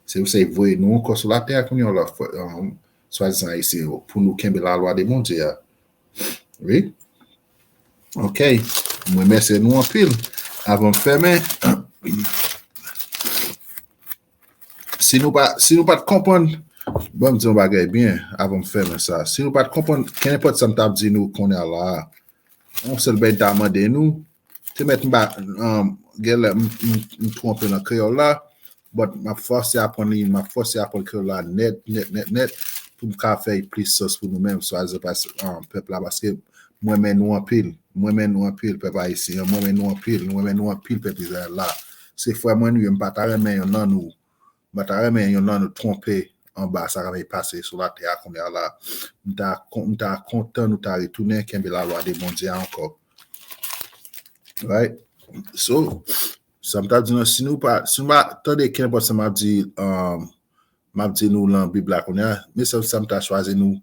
Se pou sa li voye nou ankò sou latè a kounye a lòt fwa, um, swadizan Ayisyen yo, pou nou kenbe lalwa de Bondye a. Wi. Ok. Mwen remèsye nou anpil. Avan m fèmen, si nou pa, si nou pa t konprann, ban m di yon bagay byen, avan m fèmen sa. Si nou pa t konprann, kenenpòt sa m t ap di nou kounye a la a, yon sèl bagay m ta mande nou, se mèt m pa, um, genlè m, m, m twonpe nan kreyòl la, but m ap fòse aprann li, m ap fòse aprann kreyòl la nèt, nèt, nèt, nèt, pou m ka fè l plis sans pou nou menm, swadizan pas-, um, pèp la, paske m renmen nou anpil, m renmen nou anpil, pèp ayisyen an, m renmen nou anpil, m renmen nou anpil, pèp Izrayèl la. Se frè mwen nou ye, m pa ta renmen yonn nan nou, m pa ta renmen yonn nan nou twonpe anba sa k ap pase sou latè a kounye a la. M ta kon-, m ta kontan nou ta retounen kenbe lalwa de Bondye a ankò. Right? So, sa m ta di nou, si nou pa, si nou pa tande kenenpòt sa m ap di, um, m ap di nou lan Bib la kounye a, men sa, sa m ta chwazi nou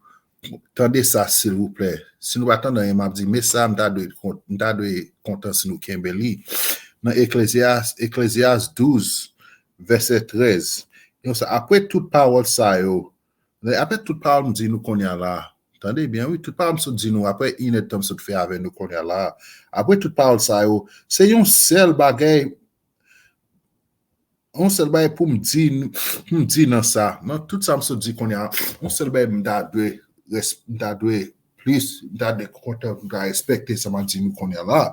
tande sa, silvouplè. Si nou pa tande anyen, m ap di, men sa, m ta dwe kon-, m ta dwe kontan si nou kenbe li. Nan Eklezyas, Eklezyas douz, vèsè trèz, Yo sa, apre tout pawòl sa yo, apre tout pawòl m di nou kounye a la, tande byen, wi, tout pawòl m sot di nou, apre inèdtan m sot fè avè nou kounye a la, apre tout pawòl sa yo, se yon sèl bagay, yon sèl bagay pou m di, pou m di nan sa, nan tout sa m sot di kounye a, yon sèl bagay m ta dwe, res- m ta dwe plis, m ta dwe kontan, m ta respekte sa m ap di nou kounye a la.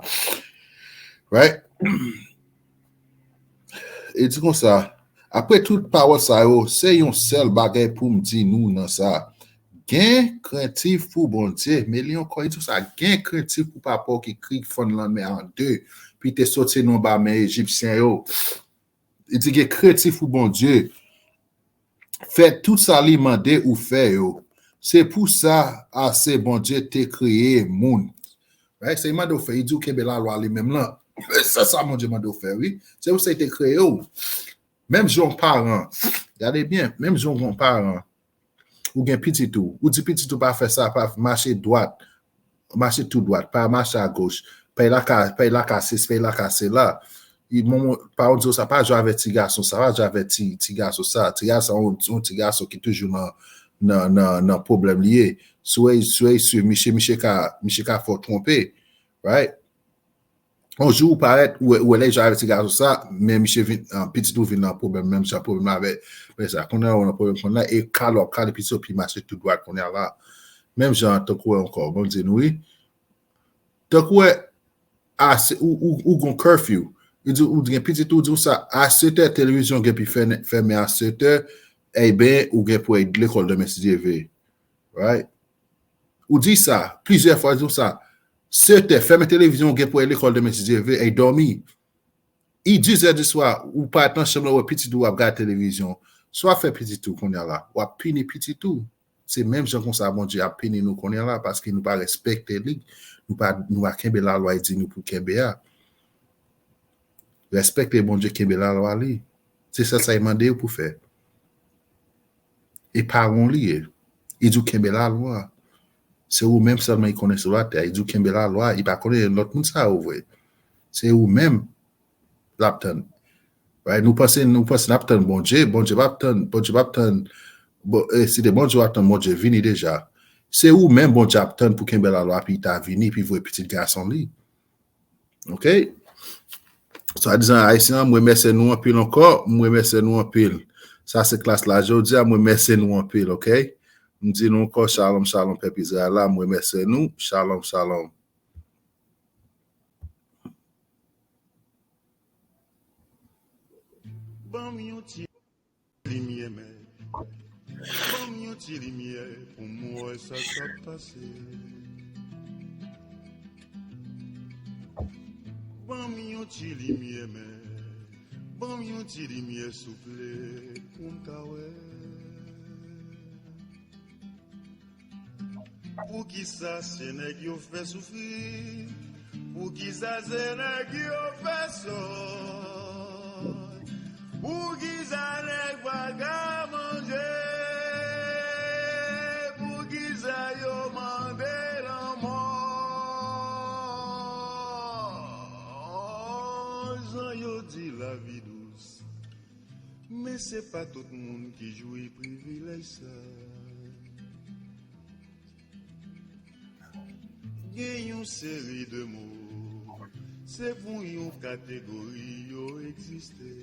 Right? E di konsa, apre tout pawòl sa yo, se yon sèl bagay pou m di nou nan sa. Gen krentif pou Bondye. Men li ankò, li di sa, gen krentif pou papa w ki kri fann lanmè an de, pou te soti nou anba men Ejipsyen yo. Li di gen krentif pou Bondye. Fè tout sa li mande ou fè yo. Se pou sa ase Bondye te kreye moun. Right? Se li mande w fè, li di w kenbe lalwa li menm lan. Se sa Bondye mande w fè, wi. Se pou sa li te kreye w. Menm jan yon paran, gade byen, menm jan yon paran, ou gen pitit ou, ou di pitit ou pa fè sa, pa mache dwat, mache tou dwat, pa mache agoch, pa y laka, pa y lakase, pa y lakase la. I, mon, mon, pa w di w sa, pa jwe avèk ti gason sa, pa jwe avèk ti, ti gason sa. Ti gason, yon, yon ti gason ki toujou nan, nan, nan, nan pwoblèm li ye. Si w, si w swiv misye, misye ka, misye ka fè w twonpe, right? Yon jou ou parèt, ou wè, ou wè lè jwe avèk ti gason sa, men misye vin, ah, pitit ou vin nan pwoblèm, menm jan pwoblèm avèk, men sa, kounye a ou nan pwoblèm kounye a, e kale w ap kale pitit ou pi mache tou dwat kounye a la. Menm jan, tankou wè ankò, bon, di nou wi. Tankou wè, a, se, ou, ou, ou gon curfew. Ou di, ou gen pitit ou, di w sa, a sèt è, televizyon gen pi fèmen, fèmen a sèt è, eben, ou gen pou al lekòl demen si Dye vle. Right? Ou di sa, plizyè fwa, di w sa, sèt è, fèmen televizyon, ou gen pou al lekòl demen si Dye vle, e dòmi. I diz è di swa, ou parèt nan chanm lan, ou wè pitit ou ap gade televizyon. Sa w ap fè pitit ou kounye a la, w ap pini pitit ou. Se menm jan konsa Bondye ap pini nou kounye a la, paske nou pa respekte li, nou pa, nou pa kenbe lalwa li di nou pou kenbe a. Respekte Bondye, kenbe lalwa li. Se sèl sa li mande w pou fè. E paran w li ye. Li di w kenbe lalwa. Se ou menm sèlman li konnen sou latè. Li di w kenbe lalwa. Li pa konnen lòt moun sa yo vre. Se ou menm l ap tann. Right? Nou panse, nou panse n ap tann Bondye. Bondye p ap tann. Bondye p ap tann. Bon, e, si te Bondye w ap tann, Bondye vini deja. Se ou menm Bondye ap tann pou kenbe lalwa, pou li ta vini, pou li voye pitit gason li. Ok? Swadizan Ayisyen an, m remèsye nou anpil ankò, m remèsye nou anpil. Sa se klas la jodi a, m remèsye nou anpil, ok? M di nou ankò, shalom, shalom, pèp Izrayèl la, m remèsye nou, shalom, shalom. Ban m yon ti limyè, mèt. Ban m yon ti limyè pou m wè sa k ap pase. Ban m yon ti limyè, mèt. Ban m yon ti limyè, souple, pou m ka wè. Poukisa se nèg yo fè soufri? Poukisa se nèg yo fè sòt? Poukisa nèg pa ka manje? Poukisa yo mande lanmò? Jan yo di lavi dous, men se pa tout moun ki jwi privilèj sa. Gen yon seri de mo, se pou yon kategori yo egziste.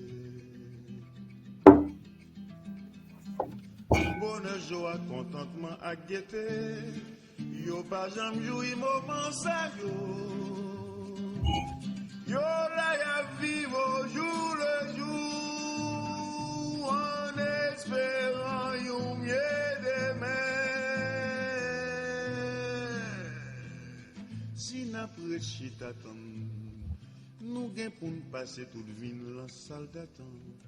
Bonè, jwa, kontantman ak gete, yo pa janm jwi moman sa yo. Yo la y ap viv au jour le jour, an esperan yon mye demen. Si n ap ret chita tann, nou gen pou n pase tout vi n lan sal datant.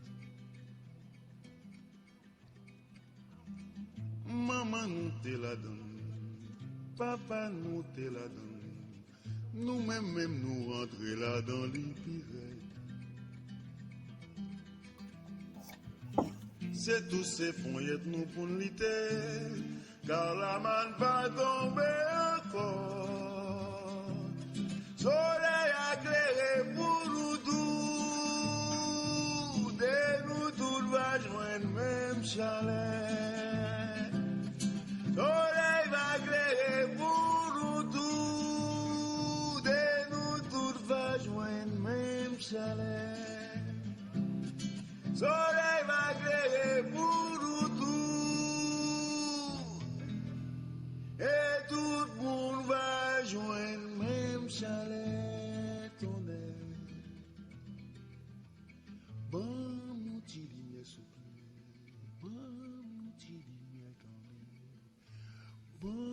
Manman nou te ladan l, papa nou te ladan l, nou menm menm nou rantre ladan li pi rèd. Se tou se ponyèt nou pou n lite, Carlaman pa tonbe ankò. Solèy a klere pou nou tout, e nou tout va jwenn men. chalè. Solèy va klere pou nou tout, e nou tout va jwenn menm chalè. Solèy va klere pou nou tout, e tout moun va jwenn menm chalè. Tonnè, ban m yon ti limyè, souple. Ban m yon ti limyè kanmenm. Ban